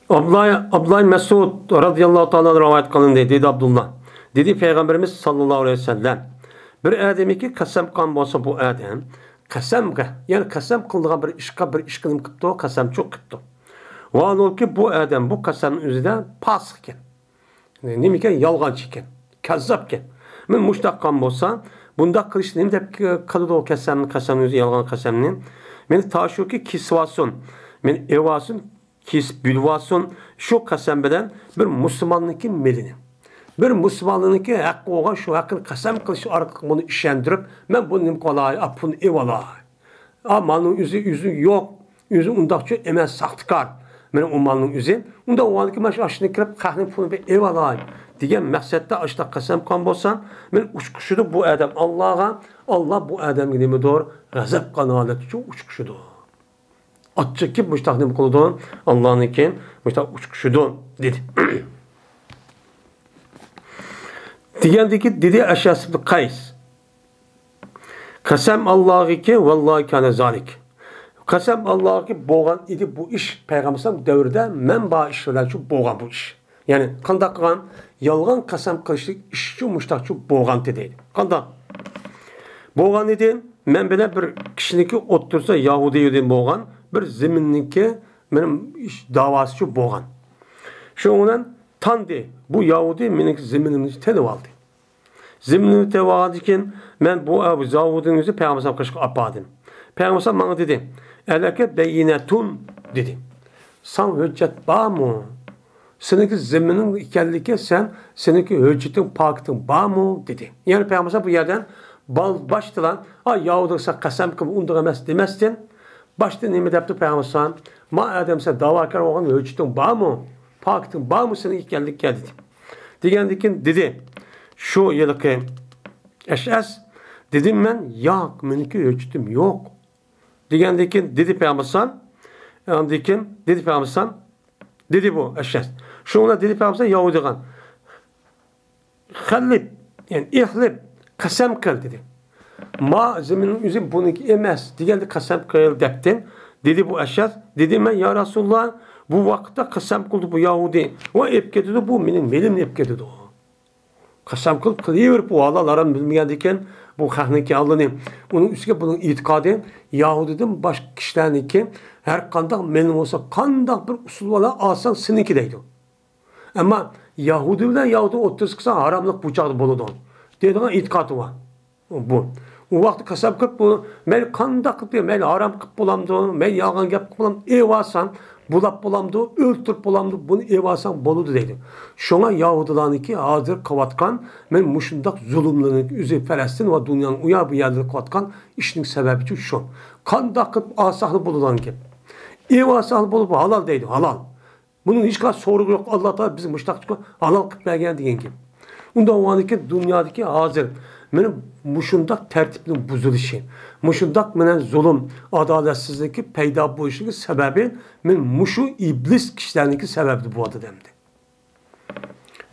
ئابدۇللا، ئابدۇللا مەسئۇد رازىياللاھۇ تائالا ئەنھۇ رىۋايەت قىلىندى، دېدى ئابدۇللا. دېدى پەيغەمبىرىمىز ساللاللاھۇ ئەلەيھى ۋەسەللەم، بىر ئادەمكى قەسەم قىلغان بولسا، بۇ ئادەم قەسەمگە، يەنى قەسەم قىلىدىغان بىر ئىشقا، بىر ئىشقا نېمە قىپتۇ؟ قەسەمچۇ قىپتۇ. ۋاھالۇكى، بۇ ئادەم بۇ قەسەمنىڭ ئۆزىدە پاسىق ئىكەن. نېمە ئىكەن؟ يالغانچى ئىكەن. كەززاپ ئىكەن. مانا مۇشۇنداق قىلغان بولسا، بۇنداق قىلىش نېمە دەپ قىلىدۇ قەسەمنى، قەسەمنى ئۆزى، يالغان قەسەمنى؟ مانا تا شۇكى، كېسىۋالسۇن، مانا ئېۋالسۇن، كېسىپ بۆلۈۋالسۇن، شۇ قەسەم بىلەن بىر مۇسۇلماننىڭكى مېلىنى، بىر مۇسۇلماننىڭكى ھەققى بولغان شۇ ھەققىنى قەسەم قىلىش ئارقىلىق بۇنى ئىشەندۈرۈپ، مەن بۇنى نېمە قىلاي، ئا، پۇلنى ئېۋالاي. ئا، مانىڭ ئۆزى، ئۆزى يوق، ئۆزى ئۇنداقچۇ ئەمەس، ساختىكار. مانا ئۇ مالنىڭ ئۆزى. ئۇنداق بولغاندىكىن، مانا شۇ ئاشۇنى كىرىپ، خەقنىڭ پۇلىنى بىر ئېۋالاي دېگەن مەقسەتتە ئاشۇنداق قەسەم قىلغان بولسا، مانا ئۇچقۇشىدۇ بۇ ئادەم ئاللاغا، ئاللا بۇ ئادەمگە نېمىدۇر؟ غەزەپ قىلغان ھالەتتىچۇ ئۇچقۇشىدۇ. ئاچچىقى مۇشتاق نېمە قىلىدۇ؟ ئاللانىڭكى مۇشتاق ئۇچقۇشىدۇ، دېدى. دېگەندىكى، دېدى ئەشئەس ئىبن قەيس. قەسەم ئاللاغىكى، ۋاللاھى كانە زالىك. قەسەم ئاللاغىكى، بولغان ئىدى بۇ ئىش، پەيغەمبەر ئەلەيھىسسالام دەۋرىدە مەن بار ئىش بىلەنچۇ بولغان بۇ ئىش. يەنى قانداق قىلغان؟ يالغان قەسەم قىلىشلىق ئىشچۇ مۇشتاقچۇ بولغانتى دەيدۇ. قانداق؟ بولغان ئىدى، مەن بىلەن بىر كىشىنىڭكى ئوتتۇرىسىدا، يەھۇدىيدىن بولغان بىر زېمىننىڭكى مېنىڭ ئىش داۋاسىچۇ بولغان. شۇنىڭ بىلەن تاندى، بۇ يەھۇدىي مېنىڭكى زېمىنىمنى تېلىۋالدى. زېمىنىمنى تېلىۋالغاندىن كېيىن، مەن بۇ، ئە، بۇ يەھۇدىينىڭ ئۆزى پەيغەمبەر ئەلەيھىسسالام قېشىغا ئاپاردىم. پەيغەمبەر ئەلەيھىسسالام ماڭا دېدى، ئەلەكە بەييىنەتۇن، دېدى. ساڭا ھۆججەت بارمۇ؟ سېنىڭكى زېمىنىڭ ئىكەنلىكى، سەن، سېنىڭكى ھۆججىتىڭ، پاكىتىڭ بارمۇ؟ دېدى. يەنى پەيغەمبەر ئەلەيھىسسالام بۇ يەردە بال-، باشتىلا، ئا، يەھۇدىيغا سەن قەسەم قىلىپ ئۇنداق ئەمەس دېمەستىن، باشتا نېمە دەپتۇ پەيغەمبەر ئەلەيھىسسالام؟ ما ئادەم، سەن داۋاكار بولغان ھۆججىتىڭ بارمۇ؟ پاكىتىڭ بارمۇ سېنىڭ ئىكەنلىكىگە؟ دېدى. دېگەندىن كېيىن دېدى، شۇ ھېلىقى ئەشئەس، دېدىم مەن، ياق، مېنىڭكى ھۆججىتىم يوق. دېگەندىن كېيىن دېدى پەيغەمبەر ئەلەيھىسسالام، ئاندىن كېيىن دېدى پەيغەمبەر ئەلەيھىسسالام، دېدى بۇ ئەشئەس. شۇنىڭ بىلەن دېدى پەيغەمبەر ئەلەيھىسسالام يەھۇدىيغا، خەللىپ، يەنى ئېھلىپ، قەسەم قىل، دېدى. ما زېمىننىڭ ئۆزى بۇنىڭكى ئەمەس، دېگەندە قەسەم قىل دەپتىن. دېدى بۇ ئەشئەس، دېدى مەن، يا رەسۇلاللا، بۇ ۋاقىتتا قەسەم قىلدى بۇ يەھۇدىي، ۋە ئېلىپ كېتىدۇ، بۇ مېنىڭ مېلىمنى ئېلىپ كېتىدۇ. قەسەم قىلىپ قىلىۋېرىپ، بۇ ھالال ھارام بىلمىگەندىكىن، بۇ خەقنىڭكى ھالىنى. ئۇنىڭ ئۈستىگە بۇنىڭ ئېتىقادى، يەھۇدىيدىن باشقا كىشىلەرنىڭكى ھەر قانداق مېلىڭ بولسا، قانداق بىر ئۇسۇل بىلەن ئالساڭ، سېنىڭكى دەيدۇ. ئەمما يەھۇدىي بىلەن يەھۇدىي ئوتتۇرىسىغا قىلساڭ، ھاراملىق بۇ چاغدا بولىدۇ، دەيدىغان ئېتىقادى بار. بۇ. ئۇ ۋاقىتتا قەسەم قىلىپ، بۇ مەيلى قانداق قىلىپ، مەيلى ھارام قىلىپ بولامدۇ، مەيلى يالغان گەپ قىلىپ بولامدۇ، ئېۋالساڭ، بۇلاپ بولامدۇ، ئۆلتۈرۈپ بولامدۇ، بۇنى ئېۋالساڭ بولىدۇ دەيدۇ. شۇڭا يەھۇدىيلارنىڭكى ھازىر قىلىۋاتقان، مەن مۇشۇنداق زۇلۇملىرىنىڭ ئۆزى پەلەستىن ۋە دۇنيانىڭ ئۇ يەر بۇ يەرلىرى قىلىۋاتقان ئىشنىڭ سەۋەبى شۇ. قانداق قىلىپ ئالساقلا بولىدىغان گەپ. ئېۋالساقلا بولۇپ ھالال دەيدۇ، ھالال. بۇنىڭ ھېچقانداق سورىقى يوق، ئاللا تائالا بىزگە مۇشۇنداق ئالال قىلىپ بەرگەن دېگەن گەپ. ئۇنداق بولغاندىكىن دۇنيادىكى ھازىر مانا مۇشۇنداق تەرتىپنىڭ بۇزۇلۇشى، مۇشۇنداق مانا زۇلۇم، ئادالەتسىزلىكى پەيدا بولۇشىنىڭ سەۋەبى مانا مۇشۇ ئىبلىس كىشىلەرنىڭكى سەۋەبىدە بولىدۇ دەمدى.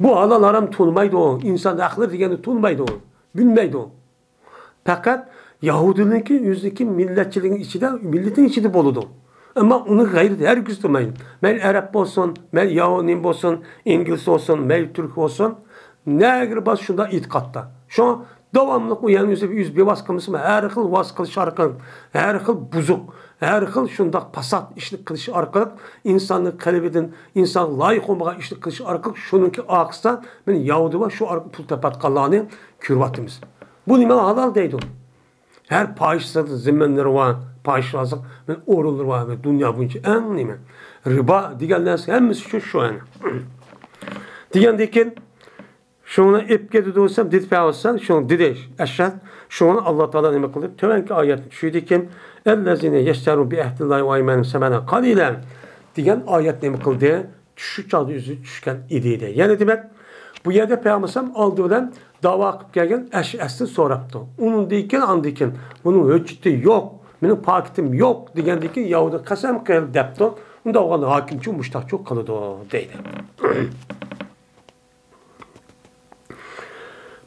بۇ ھالال ھارام تونۇمايدۇ، ئىنسان ھەقلىرى دېگەننى تونۇمايدۇ، بىلمەيدۇ. پەقەت يەھۇدىينىڭكى ئۆزىنىڭكى مىللەتچىلىكىنىڭ ئىچىدە، مىللىتىنىڭ ئىچىدە بولىدۇ. ئەمما ئۇنى غەيرىتى ھەرگىز تۇرمايدۇ. مەيلى ئەرەب بولسۇن، مەيلى ياۋ-، نېمە بولسۇن، ئىنگلىز بولسۇن، مەيلى تۈرك بولسۇن، نەگىرى بارسا شۇنداق ئېتىقادتا. شۇڭا داۋاملىق ئۇ يەرنى ئۆزى، ئۆزى بىۋاسىتە قىلمىسىمۇ، ھەر خىل ۋاسىتە قىلىش ئارقىلىق، ھەر خىل بۇزۇق، ھەر خىل شۇنداق پاسات ئىشنى قىلىش ئارقىلىق، ئىنساننىڭ قەلبىدىن ئىنسانغا لايىق بولمىغان ئىشنى قىلىش ئارقىلىق، شۇنىڭكى ئارقىسىدا مانا يەھۇدىي بار، شۇ ئارقىلىق پۇل تېپىۋاتقانلارنى كۆرۈۋاتىمىز. بۇ نېمە ھالال دەيدۇ؟ ھەر پاھىشە زېمىنلىرى بار، پاھىشە ئورۇنلىرى بار، دۇنيا بويىچە ئەڭ نېمە؟ رىبا دېگەن نەرسە ھەممىسى شۇ، شۇ يەنە. دېگەندىن كېيىن، شۇنى ئېلىپ كېتىدۇ دېسەم، دېدى پەيغەمبەر، شۇنى دېدى ئەشەد، شۇنى ئاللا تائالا نېمە قىلدى؟ تۆۋەنكى ئايەتنى چۈشۈردىكىن، ئەللەزىنە يەشتەرۇ بىئەھدىللاھى ۋە ئەيمانىھىم سەمەنەن قەلىلە دېگەن ئايەت نېمە قىلدى؟ چۈشۈش چاغدا ئۆزى چۈشكەن ئىدى دەيدۇ. يەنە دېمەك، بۇ يەردە پەيغەمبەر ئالدى بىلەن داۋا قىلىپ كەلگەن ئەشئەستىن سوراپتۇ. ئۇنىڭدىن كېيىن، ئاندىن كېيىن، بۇنىڭ ھۆججىتى يوق، مېنىڭ پاكىتىم يوق دېگەندىن كېيىن، يەھۇدىي قەسەم قىل دەپتۇ. ئۇنداق بولغاندا ھاكىمچۇ مۇشتاقچۇ قىلىدۇ دەيدۇ.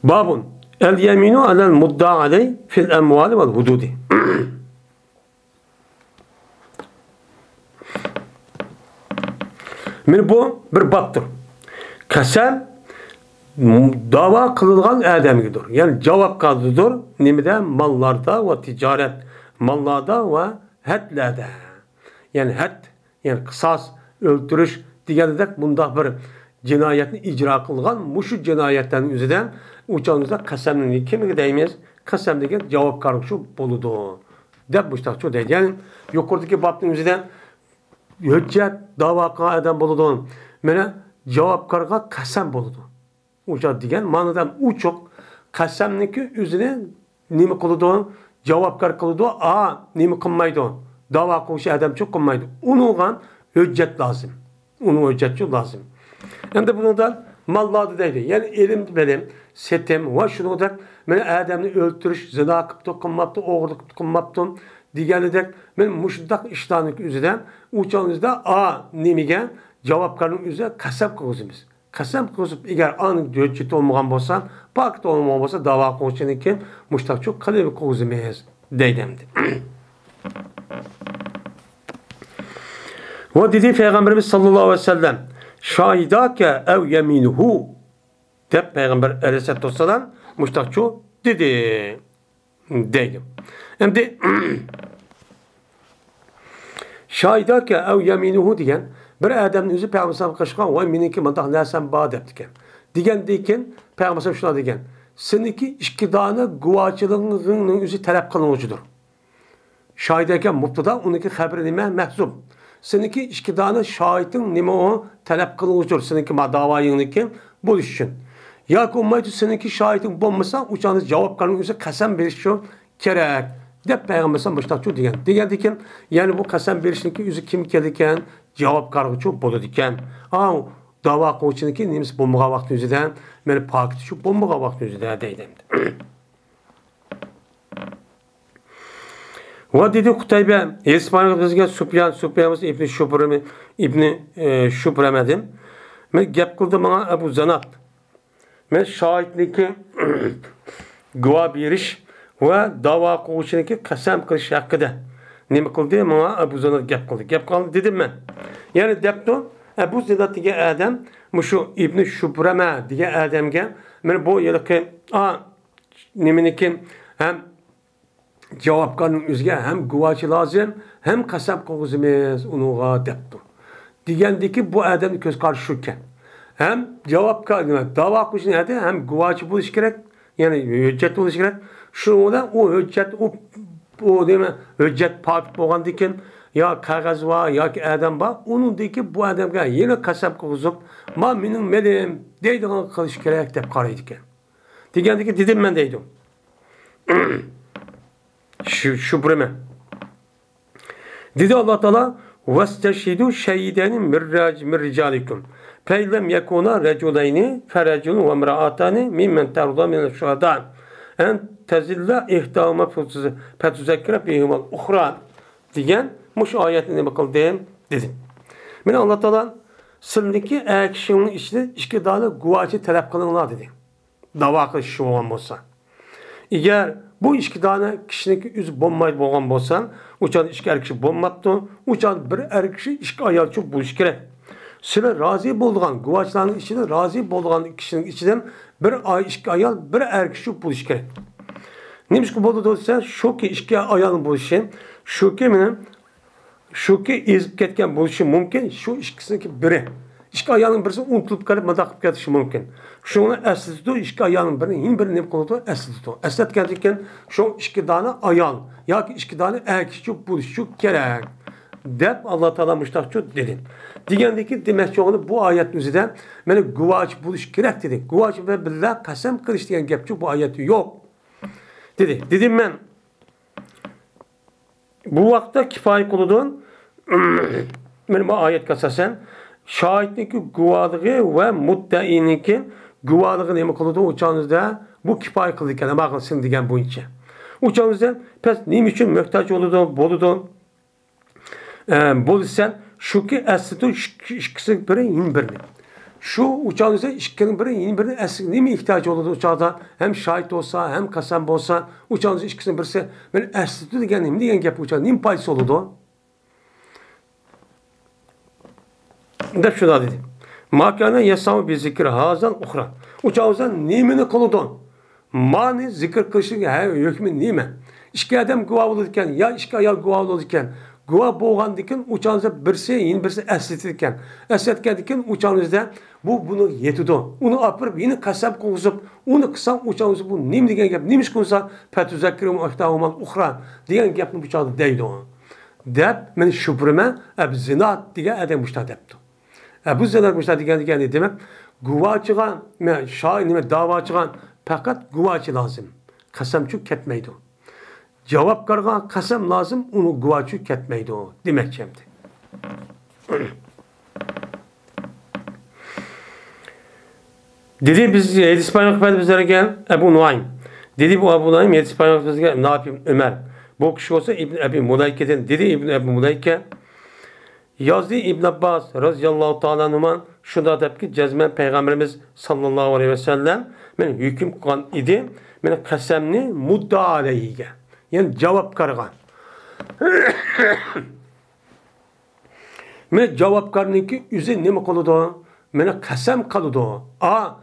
بابۇن، ئەل يەمىنۇ ئەلەل مۇددا ئەلەي فىل ئەمۋالى ۋەل ھۇدۇدى. مانا بۇ بىر بابتۇر. قەسەم داۋا قىلىدىغان ئادەمگىدۇر. يەنى جاۋابكاردۇر. نېمىدە؟ ماللاردا ۋە تىجارەت. ماللاردا ۋە ھەدلەردە. يەنى ھەد، يەنى قىساس، ئۆلتۈرۈش دېگەندەك مۇنداق بىر جىنايەتنى ئىجرا قىلغان، مۇشۇ جىنايەتلەرنىڭ ئۆزىدە ئۇ چاغدا قەسەمنى كىمگە دەيمىز؟ قەسەم دېگەن جاۋابكارغا شۇ بولىدۇ. دەپ مۇشتاقچۇ دەيدۇ. يەنى يۇقىرىدىكى بابنىڭ ئۆزىدە ھۆججەت داۋا قىلغان ئادەم بولىدۇ. مانا جاۋابكارغا قەسەم بولىدۇ. ئۇ چاغ دېگەن مانىدا ئوچۇق قەسەمنىكى ئۆزىنى نېمە قىلىدۇ؟ جاۋابكار قىلىدۇ. ئا، نېمە قىلمايدۇ؟ داۋا قىلغۇچى ئادەمچۇ قىلمايدۇ. ئۇنىڭغا ھۆججەت لازىم. ئۇنىڭ ھۆججەتچۇ لازىم. ئەمدى بۇنىڭدا ماللاردا دەيدۇ. يەنى ئېلىم بېلىم، سېتىم ۋە شۇنىڭدەك مانا ئادەمنى ئۆلتۈرۈش، زىنا قىپتۇ، قىلماپتۇ، ئوغرىلىق قىپتۇ، قىلماپتۇ دېگەندەك، مانا مۇشۇنداق ئىشلارنىڭ ئۆزىدە ئۇ چاغدا ئا نېمىگە جاۋابكارنىڭ ئۆزى قەسەم قىلغۇزىمىز. قەسەم قىلغۇزۇپ، ئەگەر ئانىڭ ھۆججىتى بولمىغان بولسا، پاكىتى بولمىغان بولسا، داۋا قىلغۇچىنىڭكى مۇشتاقچۇ قىلىپ قىلغۇزىمىز دەيدۇ ئەمدى. ۋە دېدى پەيغەمبىرىمىز ساللاللاھۇ ئەلەيھى ۋەسەللەم، شاھىداكە ئەۋ يەمىنۇھۇ دەپ پەيغەمبەر ئەلەيھىسسالاتۇ ۋەسسالام مۇشتاقچۇ دېدى. دەيدۇ. ئەمدى شاھىداكە ئەۋ يەمىنۇھۇ دېگەن بىر ئادەمنىڭ ئۆزى پەيغەمبەر قىلىشقا، ۋاي، مېنىڭكى مۇنداق نەرسەم بار دەپتىكەن. دېگەندىن كېيىن پەيغەمبەر شۇنداق دېگەن، سېنىڭكى ئىككى دانە گۇۋاچىلىقىڭنىڭ ئۆزى تەلەپ قىلىنغۇچىدۇر. شاھىدەكەن مۇبتىدا، ئۇنىڭكى خەبىرى نېمە؟ مەھزۇب. سېنىڭكى ئىككى دانە شاھىتىڭ نېمە ئۇ؟ تەلەپ قىلغۇچۇر، سېنىڭكى ما داۋايىڭنىڭكى بولۇش ئۈچۈن. ياكى بولمايدۇ، سېنىڭكى شاھىتىڭ بولمىسا، ئۇ چاغدا جاۋابكارنىڭ ئۆزى قەسەم بېرىشى كېرەك، دەپ پەيغەمبەر مۇشتاقچۇ دېگەن. دېگەندىكىن، يەنى بۇ قەسەم بېرىشنىڭكى ئۆزى كىم كېلىدىكەن؟ جاۋابكارغىچۇ بولىدىكەن. ئاۋۇ داۋا قىلغۇچىنىڭكى نېمىسى بولمىغان ۋاقىت ئۆزىدە، مانا پاكىتىچۇ بولمىغان ۋاقىت ئۆزىدە دەيدۇ. ۋە دېدى قۇتەيبە، ئىسمائىل بىزگە سۇپيان، سۇپيان بولسا ئىبنى شۇبرىمە، ئىبنى، ئى، شۇبرەمەدىن. مەن گەپ قىلدى ماڭا ئەبۇ زانات. مەن شاھىتنىڭكى گۇۋاھ بېرىش ۋە داۋا قىلغۇچىنىڭكى قەسەم قىلىش ھەققىدە نېمە قىلدى؟ ماڭا ئەبۇ زانات گەپ قىلدى. گەپ قىلغاندا دېدىم مەن. يەنى دەپتۇ، ئەبۇ زانات دېگەن ئادەم مۇشۇ ئىبنى شۇبرەمە دېگەن ئادەمگە، مانا بۇ ھېلىقى، ئا، نېمىنىكى ھەم جاۋابكارنىڭ ئۆزىگە ھەم گۇۋاچى لازىم، ھەم قەسەم قىلغۇزىمىز ئۇنىڭغا دەپتۇ. دېگەندىكى بۇ ئادەمنىڭ كۆز قارىشى شۇكەن. ھەم جاۋابكار، نېمە، داۋا قىلغۇچى نېمە، ھەم گۇۋاچى بولۇشى كېرەك، يەنى ھۆججەت بولۇشى كېرەك. شۇنىڭ بىلەن ئۇ ھۆججەت، ئۇ، ئۇ نېمە، ھۆججەت پاكىت بولغاندىن كېيىن، يا قەغەز بار ياكى ئادەم بار، ئۇنىڭدىن كېيىن بۇ ئادەمگە يەنە قەسەم قىلغۇزۇپ، ما مېنىڭ مېلىم دەيدىغان قىلىش كېرەك دەپ قارايدىكەن. دېگەندىكى دېدىم مەن دەيدۇ. شۇ، شۇبرىمە. دېدى ئاللا تائالا، ۋەستەشھىدۇ شەھىدەينى مىن راج-، مىن رىجالىكۇم. فەئىن لەم يەكۇنا رەجۇلەينى فەرەجۇلۇن ۋەمرەئەتانى مىممەن تەرزەۋنە مىنەش شۇھەدا ئەن تەزىللە ئىھداھۇما فتز-، فتزەككەرە بىھىمەل ئۇخرا. دېگەن مۇشۇ ئايەتنى نېمە قىلدىم؟ دېدىم. مانا ئاللا تائالا سىلىنىڭكى ئەر كىشىنىڭ ئىچىدىن ئىككى دانە گۇۋاچى تەلەپ قىلىڭلار، دېدى. داۋا قىلىش ئىشى بولغان بولسا. ئەگەر بۇ ئىككى دانە كىشىنىڭكى ئۆزى بولمايدىغان بولغان بولسا، ئۇ چاغدا ئىككى ئەر كىشى بولماپتۇ. ئۇ چاغدا بىر ئەر كىشى، ئىككى ئايالچۇ بولۇشى كېرەك. سىلى رازى بولىدىغان، گۇۋاچىلارنىڭ ئىچىدە رازى بولىدىغان كىشىنىڭ ئىچىدىن بىر ئاي-، ئىككى ئايال، بىر ئەر كىشى بولۇشى كېرەك. نېمىشقا بولىدۇ دېسە، شۇكى ئىككى ئايالنىڭ بولۇشى، شۇكى مېنىڭ شۇكى ئېزىپ كەتكەن بولۇشى مۇمكىن، شۇ ئىككىسىنىڭكى بىرى. ئىككى ئايالنىڭ بىرسى ئۇنتۇلۇپ قېلىپ، مۇنداق قىلىپ كېتىشى مۇمكىن. شۇڭا ئەسلىتىدۇ، ئىككى ئايالنىڭ بىرىنى، يەنە بىرىنى نېمە قىلىدۇ؟ ئەسلىتىدۇ. ئەسلەتكەندىن كېيىن، شۇ ئىككى دانە ئايال ياكى ئىككى دانە ئەر كىشىچۇ بولۇشىچۇ كېرەك، دەپ ئاللا تائالا مۇشتاقچۇ دېدى. دېگەندىن كېيىن، دېمەكچى بولغىنى بۇ ئايەتنىڭ ئۆزىدە، مانا، گۇۋاچى بولۇش كېرەك دېدى. گۇۋاچى بىلەن بىللە قەسەم قىلىش دېگەن گەپچۇ بۇ ئايەتتە يوق، دېدى. دېدىم مەن. بۇ ۋاقىتتا كىپايە قىلىدۇ. مانا بۇ ئايەتكە ئاساسەن، شاھىتنىڭكى گۇۋاھلىقى ۋە مۇددەئىنىڭكى گۇۋاھلىقى نېمە قىلىدۇ؟ ئۇ چاغىمىزدا بۇ كىپايە قىلىدىكەن، ئەما قىلسۇن دېگەن بويىچە. ئۇ چاغىمىزدا پەس نېمە ئۈچۈن مۆھتاج بولىدۇ؟ بولىدۇ. ئە، بولسا، شۇكى ئەسلىدە ئىككىسى بىرى، يەنە بىرى. شۇ ئۇ چاغدا ئىككىنىڭ بىرى، يەنە بىرى ئەسلىگە نېمە ئېھتىياج بولىدۇ ئۇ چاغدا؟ ھەم شاھىت بولسا، ھەم قەسەم بولسا، ئۇ چاغدا ئىككىسىنىڭ بىرسى، مانا ئەسلىدە دېگەن نېمە دېگەن گەپ ئۇ چاغدا؟ نېمە پايدىسى بولىدۇ؟ دەپ شۇنداق دېدى. ما كان يسع بذكر هذا الأخرى. ئۇ چاغدا نېمىنى قىلىدۇ؟ مانى زىكىر قىلىشنىڭ ھە-، ھۆكمى نېمە؟ ئىككى ئادەم گۇۋاھ بولىدىكەن، يا ئىككى ئايال گۇۋاھ بولىدىكەن. گۇۋاھ بولغاندىن كېيىن ئۇ چاغدا بىرسى، يەنە بىرسى ئەسلىتىدىكەن. ئەسلەتكەندىن كېيىن ئۇ چاغدا بۇ بۇنى يېتىدۇ. ئۇنى ئاپىرىپ، يەنە قەسەم قىلغۇزۇپ، ئۇنى قىلساڭ، ئۇ چاغدا بۇ نېمە دېگەن گەپ؟ نېمىشقا ئۇنسا، فتذكر إحداهما الأخرى دېگەن گەپنى بۇ چاغدا دەيدۇ. دەپ، مەن شۇبرىمە ئەبزىنا دېگەن ئادەم مۇشۇنداق دەپتۇ. ئەبۇ زىناد مۇشۇنداق دېگەن، دېگەن ئىدى، دېمەك، گۇۋاچىغا، مە-، شا-، نېمە، داۋاچىغا پەقەت گۇۋاچى لازىم. قەسەمچۇ كەتمەيدۇ. جاۋابكارغا قەسەم لازىم، ئۇنى گۇۋاچۇ كەتمەيدۇ، دېمەكچى ئەمدى. دېدى، بىز ھەدىس بايان قىلىپ بىزلەرگە ئەبۇ نۇئايم. دېدى، بۇ ئەبۇ نۇئايم ھەدىس بايان قىلىپ بىزگە نافىئ ئۆمەر. بۇ كىشى بولسا ئىبن ئەبى مۇلەيكىدىن. دېدى ئىبن ئەبى مۇلەيكە، يازدى ئىبن ئابباس رازىياللاھۇ تائالا ئەنھۇما شۇنداق دەپكى، جەزمەن پەيغەمبىرىمىز ساللاللاھۇ ئەلەيھى ۋەسەللەم مېنى ھۆكۈم قىلغان ئىدى، مېنى قەسەمنى مۇددىئا ئەلەيھىگە، يەنى جاۋابكارغا. مېنى جاۋابكارنىڭكى ئۆزى نېمە قىلىدۇ؟ مېنى قەسەم قىلىدۇ. ئا،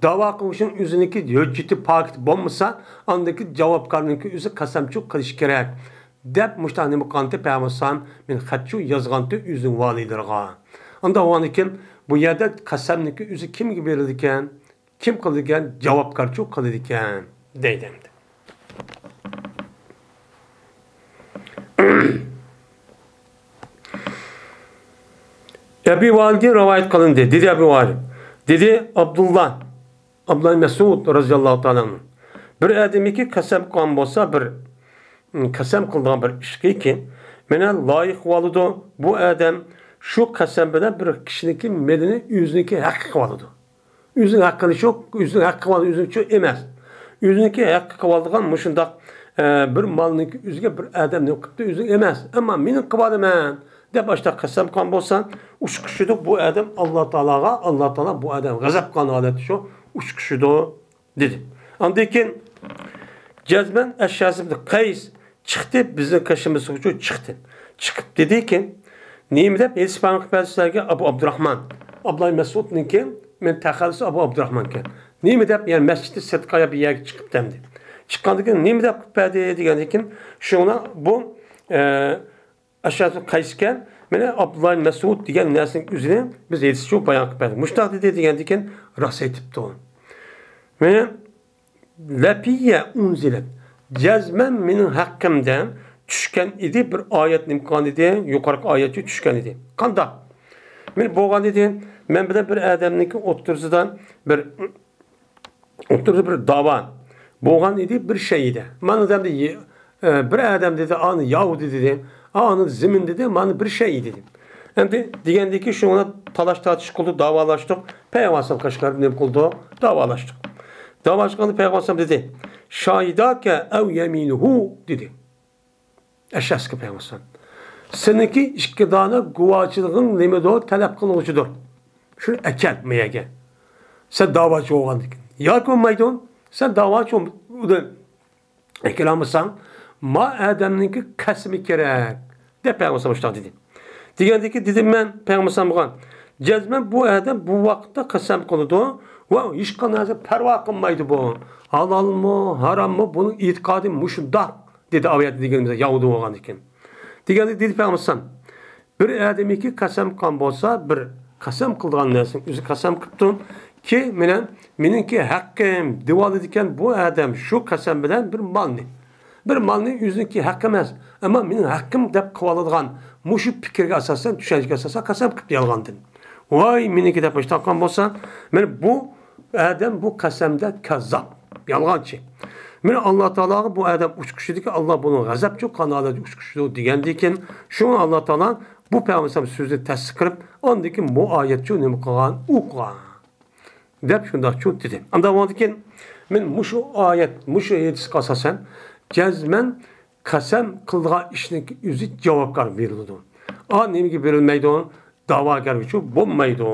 داۋا قىلغۇچىنىڭ ئۆزىنىڭكى ھۆججىتى، پاكىتى بولمىسا، ئاندىكى جاۋابكارنىڭكى ئۆزى قەسەمچۇ قىلىشى كېرەك، دەپ مۇشۇنداق نېمە قىلغانتى پەيغەمبەر ئەلەيھىسسالام، مېنى خەتچۇ يازغانتى ئۆزىنىڭ ۋالىيلىرىغا. ئانداق بولغاندىكىن، بۇ يەردە قەسەمنىڭكى ئۆزى كىمگە بېرىلىدىكەن؟ كىم قىلىدىكەن؟ جاۋابكارچۇ قىلىدىكەن، دەيدۇ ئەمدى. ئەبى ۋائىلدىن رىۋايەت قىلىندى. دېدى ئەبى ۋائىل. دېدى ئابدۇللا، ئابدۇللا مەسئۇد رازىياللاھۇ تائالا ئەنھۇ. بىر ئادەمگە قەسەم قىلغان بولسا، بىر، قەسەم قىلىدىغان بىر ئىشقىكى، مانا لايىق بولىدۇ. بۇ ئادەم شۇ قەسەم بىلەن بىر كىشىنىڭكى مېلىنى ئۆزىنىڭكى ھەققى قىلىۋالىدۇ. ئۆزىنىڭ ھەققىنى شۇ، ئۆزىنىڭ ھەققى قىلىۋالىدۇ، ئۆزىنىڭكى ئەمەس. ئۆزىنىڭكى ھەققى قىلىۋالىدىغان مۇشۇنداق، ئە، بىر مالنىڭكى ئۆزىگە بىر ئادەم نېمە قىپتۇ، ئۆزىنىڭ ئەمەس. ئەمما مېنىڭ قىلىۋالىمەن دەپ ئاشۇنداق قەسەم قىلغان بولسا، ئۇچقۇشىدۇ بۇ ئادەم ئاللا تائالاغا، ئاللا تائالا بۇ ئادەم غەزەپ قىلغان ھالەتتە شۇ ئۇچقۇشىدۇ، دېدى. ئاندىن كېيىن جەزمەن ئەششەس ئىبن قەيس چىقتى، بىزنىڭ قېشىمىزغىچۇ چىقتى. چىقىپ دېدىكى، نېمە دەپ ھېدىس بايان قىلىپ بەردى سىلەرگە ئەبۇ ئابدۇراخمان؟ ئابدۇللا مەسئۇدنىڭكى، مەن تەخەللۇسى ئەبۇ ئابدۇراخمانكەن. نېمە دەپ، يەنى مەسچىدتە سىرتقا يا بىر يەرگە چىقىپ دەمدى. چىققاندىن كېيىن نېمە دەپ قىلىپ بەردى دېگەندىن كېيىن، شۇڭا بۇ، ئە، ئەششەس قەيسكەن، مانا ئابدۇللا مەسئۇد دېگەن نەرسىنىڭ ئۆزىنى بىز ھېدىسچۇ بايان قىلىپ بەردۇق. مۇشۇنداق دېدى دېگەندىن كېيىن راست ئېيتىپتۇ. مانا لەپىيە ئۇنزىلەت. جەزمەن مېنىڭ ھەققىمدە چۈشكەن ئىدى، بىر ئايەت نېمە قىلغان ئىدى، يۇقىرىقى ئايەتچۇ چۈشكەن ئىدى. قانداق؟ مانا بولغان ئىدى، مەن بىلەن بىر ئادەمنىڭكى ئوتتۇرىسىدا بىر ئوتتۇرىدا بىر داۋا بولغان ئىدى، بىر شەيئىدە. مانا دەمدى، ئە، بىر ئادەم دېدى، ئانى ياھۇدى دېدى، ئانى زېمىن دېدى، مانا بىر شەيئى دېدى. ئەمدى دېگەندىكى شۇڭا تالاش تارتىش قىلدۇق، داۋالاشتۇق. پەيغەمبەر قەشقەر نېمە قىلدۇق؟ داۋالاشتۇق. داۋالاشقاندا پەيغەمبەر دېدى، شاھىداكە ئەۋ يەمىنۇھۇ دېدى. ئەشەسكە پەيغەمبەر. سېنىڭكى ئىككى دانە گۇۋاچىلىقىڭ نېمىدۇر؟ تەلەپ قىلغۇچىدۇر. شۇنى ئەكەل ما يەرگە. سەن داۋاچى بولغاندىكىن. ياكى بولمايدۇ، سەن داۋاچى بول-، ئۇنى ئەكېلەلمىسەڭ، ما ئادەمنىڭكى قەسىمى كېرەك، دەپ پەيغەمبەر مۇشۇنداق دېدى. دېگەندىكىن دېدىم مەن پەيغەمبەر ئالەيھىسسالامغا، جەزمەن بۇ ئادەم بۇ ۋاقىتتا قەسەم قىلىدۇ ۋە ھېچقانداق نەرسە پەرۋا قىلمايدۇ بۇ. ھالالمۇ، ھاراممۇ، بۇنىڭ ئېتىقادى مۇشۇنداق، دېدى ئايەتتە دېگىنىمىزدە ياھۇدىي بولغاندىكىن. دېگەندىكىن دېدى پەيغەمبەر ئالەيھىسسالام، بىر ئادەمنىڭكى قەسەم قىلغان بولسا، بىر قەسەم قىلىدىغان نەرسىنىڭ ئۆزى قەسەم قىپتۇ، كى مېنىڭ، مېنىڭكى ھەققىم دېۋالىدىكەن بۇ ئادەم شۇ قەسەم بىلەن بىر مالنى. بىر مالنى ئۆزىنىڭكى ھەققى ئەمەس، ئەمما مېنىڭ ھەققىم دەپ قىلىۋالىدىغان مۇشۇ پىكىرگە ئاساسەن، چۈشەنچىگە ئاساسەن قەسەم قىپتۇ يالغاندىن. ۋاي مېنىڭكى دەپ مۇشۇنداق قىلغان بولسا، مېنى بۇ ئادەم بۇ قەسەمدە كاززاپ، يالغانچى. مېنى ئاللا تائالاغا بۇ ئادەم ئۇچقۇچىدىكى، ئاللا بۇنىڭ غەزەپچۇ، قانالەتچۇ ئۇچقۇچىدۇ دېگەندىكىن، شۇڭا ئاللا تائالا بۇ پەيغەمبەر سۆزىنى تەستىق قىلىپ، ئاندىن كېيىن بۇ ئايەتچۇ نېمە قىلغان؟ ئوقۇغان. دەپ شۇنداقچۇ دېدى. ئاندىن كېيىن مەن مۇشۇ ئايەت، مۇشۇ ھەدىسكە ئاساسەن جەزمەن قەسەم قىلىدىغان ئىشنىڭ ئۆزى جاۋابكار بېرىلىدۇ. ئا نېمىگە بېرىلمەيدۇ؟ داۋاگەرگىچۇ بولمايدۇ.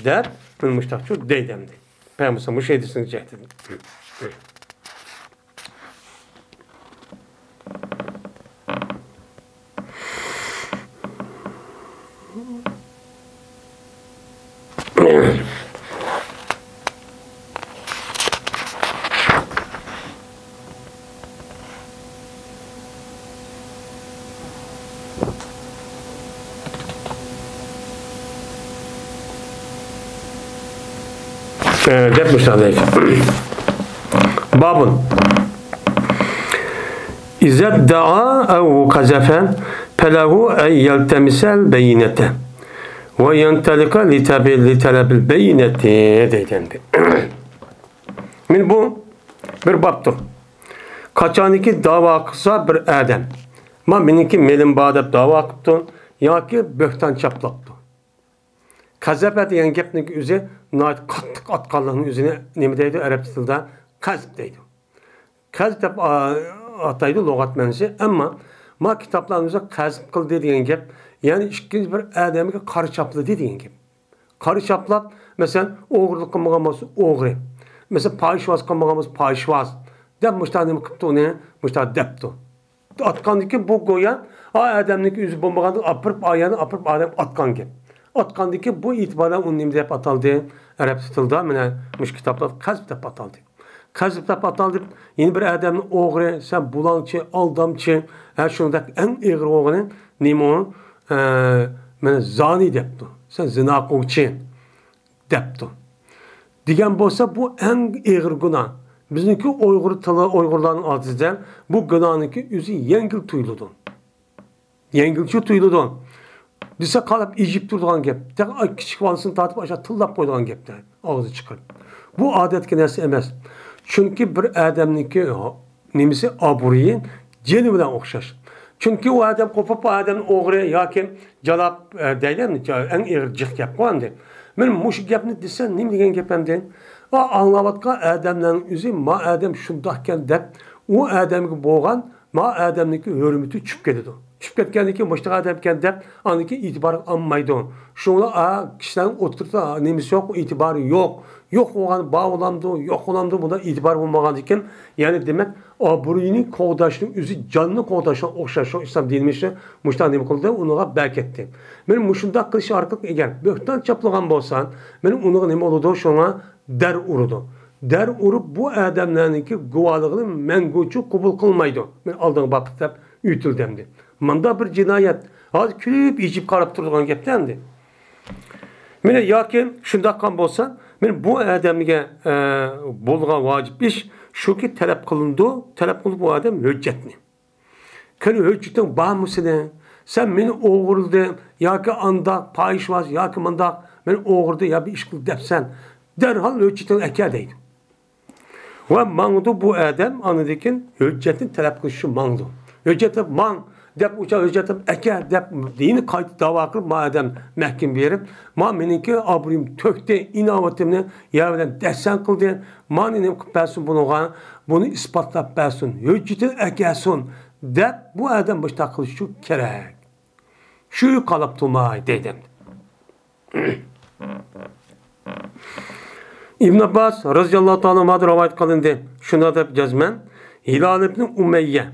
دەپ مەن مۇشۇنداقچۇ دەيدۇ ئەمدى. پەيغەمبەر مۇشۇ ھەدىسنىڭ جەھىتىدىن. دەپ مۇشۇنداق دەيدۇ. بابۇن. إذا ادعى أو قذف فله أن يلتمس البينة وينطلق لطلب، لطلب البينة دەيدۇ ئەمدى. مانا بۇ بىر بابتۇر. قاچانكى داۋا قىلسا بىر ئادەم، ما مېنىڭكى مېلىم بار دەپ داۋا قىپتۇ ياكى بۆھتان چاپلاپتۇ. قەزەپە دېگەن گەپنىڭ ئۆزى ناھايىتى قاتتىق ئاتقانلىقنىڭ ئۆزىنى نېمە دەيدۇ؟ ئەرەب تىلىدا قەزف دەيدۇ. قەزف دەپ، ئا، ئاتايدۇ لۇغەت مەنىسى. ئەمما ما كىتابلارنىڭ ئۆزى قەزف قىلدى دېگەن گەپ، يەنى ئىككىنچى بىر ئادەمگە قارا چاپلىدى دېگەن گەپ. قارا چاپلاپ، مەسىلەن، ئوغرىلىق قىلمىغان بولسا ئوغرى. مەسىلەن، پاھىشۋاز قىلمىغان بولسا پاھىشۋاز. دەپ مۇشۇنداق نېمە قىپتۇ ئۇنى؟ مۇشۇنداق دەپتۇ. ئاتقاندىكى بۇ گويا، ئا ئادەمنىڭكى ئۆزى بولمىغاندىن ئاپىرىپ، ئا يەرنى ئاپىرىپ ئادەم ئاتقان گەپ. ئاتقاندىكى بۇ ئېتىبارەن ئۇ نېمە دەپ ئاتالدى؟ ئەرەب تىلىدا مانا مۇشۇ كىتابلاردا قەزف دەپ ئاتالدى. قەزف دەپ ئاتالدى. يەنە بىر ئادەمنى ئوغرى، سەن بۇلاڭچى، ئالدامچى، ھە، شۇنداق ئەڭ ئېغىر بولغىنى نېمە ئۇ؟ ئە، مانا زانى دەپتۇ. سەن زىنا قىلغۇچى دەپتۇ. دېگەن بولسا، بۇ ئەڭ ئېغىر گۇناھ. بىزنىڭكى ئۇيغۇر تىلى، ئۇيغۇرلارنىڭ ئادىتىدە بۇ گۇناھنىڭكى ئۆزى يەڭگىل تۇيۇلىدۇ. يەڭگىلچۇ تۇيۇلىدۇ. دېسە، قاراپ ئېجىپ تۇرىدىغان گەپ. تېخى كىچىك بالىسىنى تارتىپ ئاشۇ تىللاپ قويىدىغان گەپ ئاغزى چىقىرىپ. بۇ ئادەتتىكى نەرسە ئەمەس. چۈنكى بىر ئادەمنىڭكى نېمىسى، ئابرۇيى جېنى بىلەن ئوخشاش. چۈنكى ئۇ ئادەم قوپۇپ، ئۇ ئادەمنى ئوغرى ياكى جالاپ، ئە، دەيلى، ئەڭ ئېغىر جىق گەپقۇ ئەمدى. مانا مۇشۇ گەپنى دېسە، نېمە دېگەن گەپ ئەمدى؟ ئا، ئاڭلاۋاتقان ئادەملەرنىڭ ئۆزى، ما ئادەم شۇنداقكەن دەپ، ئۇ ئادەمگە بولغان، ما ئادەمنىڭكى ھۆرمىتى چۈشۈپ كېتىدۇ. چۈشۈپ كەتكەندىن كېيىن، مۇشۇنداق ئادەمكەن دەپ، ئاندىن كېيىن ئېتىبارغا ئالمايدۇ. شۇڭا، ئا، كىشىلەرنىڭ ئوتتۇرىدا نېمىسى يوق، ئېتىبارى يوق. يوق بولغان بار بولامدۇ، يوق بولامدۇ، بۇنداق ئېتىبار بولمىغاندىكىن، يەنى دېمەك، ئابرۇينى قوغداشنىڭ ئۆزى جاننى قوغداشقا ئوخشاش. شۇ ئىسلام دىنىمىز شۇ، مۇشۇنداق نېمە قىلدى، ئۇنىڭغا بەركەتتى. مانا مۇشۇنداق قىلىش ئارقىلىق، ئەگەر بۆھتان چاپلىغان بولسا، مانا ئۇنىڭغا نېمە بولىدۇ؟ شۇڭا دەر ئۇرىدۇ. دەر ئۇرۇپ، بۇ ئادەملەرنىڭكى گۇۋاھلىقىنى مەڭگۈچە قوبۇل قىلمايدۇ. مانا ئالدىنقى بابتا دەپ ئۆتۈلدى ئەمدى. مۇنداق بىر جىنايەت. ھازىر كۈلۈپ، ئېچىپ قاراپ تۇرىدىغان گەپتە ئەمدى. مانا ياكى شۇنداق قىلغان بولسا، مانا بۇ ئادەمگە، ئە، بولغان ۋاجىپ ئىش شۇكى، تەلەپ قىلىنىدۇ، تەلەپ قىلىدۇ بۇ ئادەم ھۆججەتنى. قېنى ھۆججىتىڭ بارمۇ سېنىڭ؟ سەن مېنى ئوغرىلىدىڭ ياكى ئانداق پاھىشۋاز ياكى مۇنداق، مېنى ئوغرىلىدىڭ يا بىر ئىش قىلدى دەپسەن، دەرھال ھۆججىتىڭنى ئەكەل دەيدۇ. ۋە ماڭىدۇ بۇ ئادەم، ئاندىن كېيىن ھۆججەتنى تەلەپ قىلىش ئۈچۈن ماڭىدۇ. ھۆججەت دەپ ماڭ دەپ، ئۇچا ھۆججەت دەپ ئەكەل دەپ، يەنە قايتا داۋا قىلىپ، ما ئادەم مەھكىمە بېرىپ، ما مېنىڭكى ئابرۇيۇمنى تۆكتى، ئىناۋىتىمنى يەر بىلەن دەسسەن قىلدى، مانى نېمە قىلىپ بەرسۇن بۇنىڭغا، بۇنى ئىسپاتلاپ بەرسۇن، ھۆججىتىنى ئەكەلسۇن دەپ، بۇ ئادەم مۇشۇنداق قىلىشى كېرەك. شۇ قالاپ تۇرماي دەيدۇ ئەمدى. ئىبن ئابباس رازىياللاھۇ تائالا ئەنھۇدىن رىۋايەت قىلىندى. شۇنداق دەپ جەزمەن، ھىلال ئىبن ئۇمەييە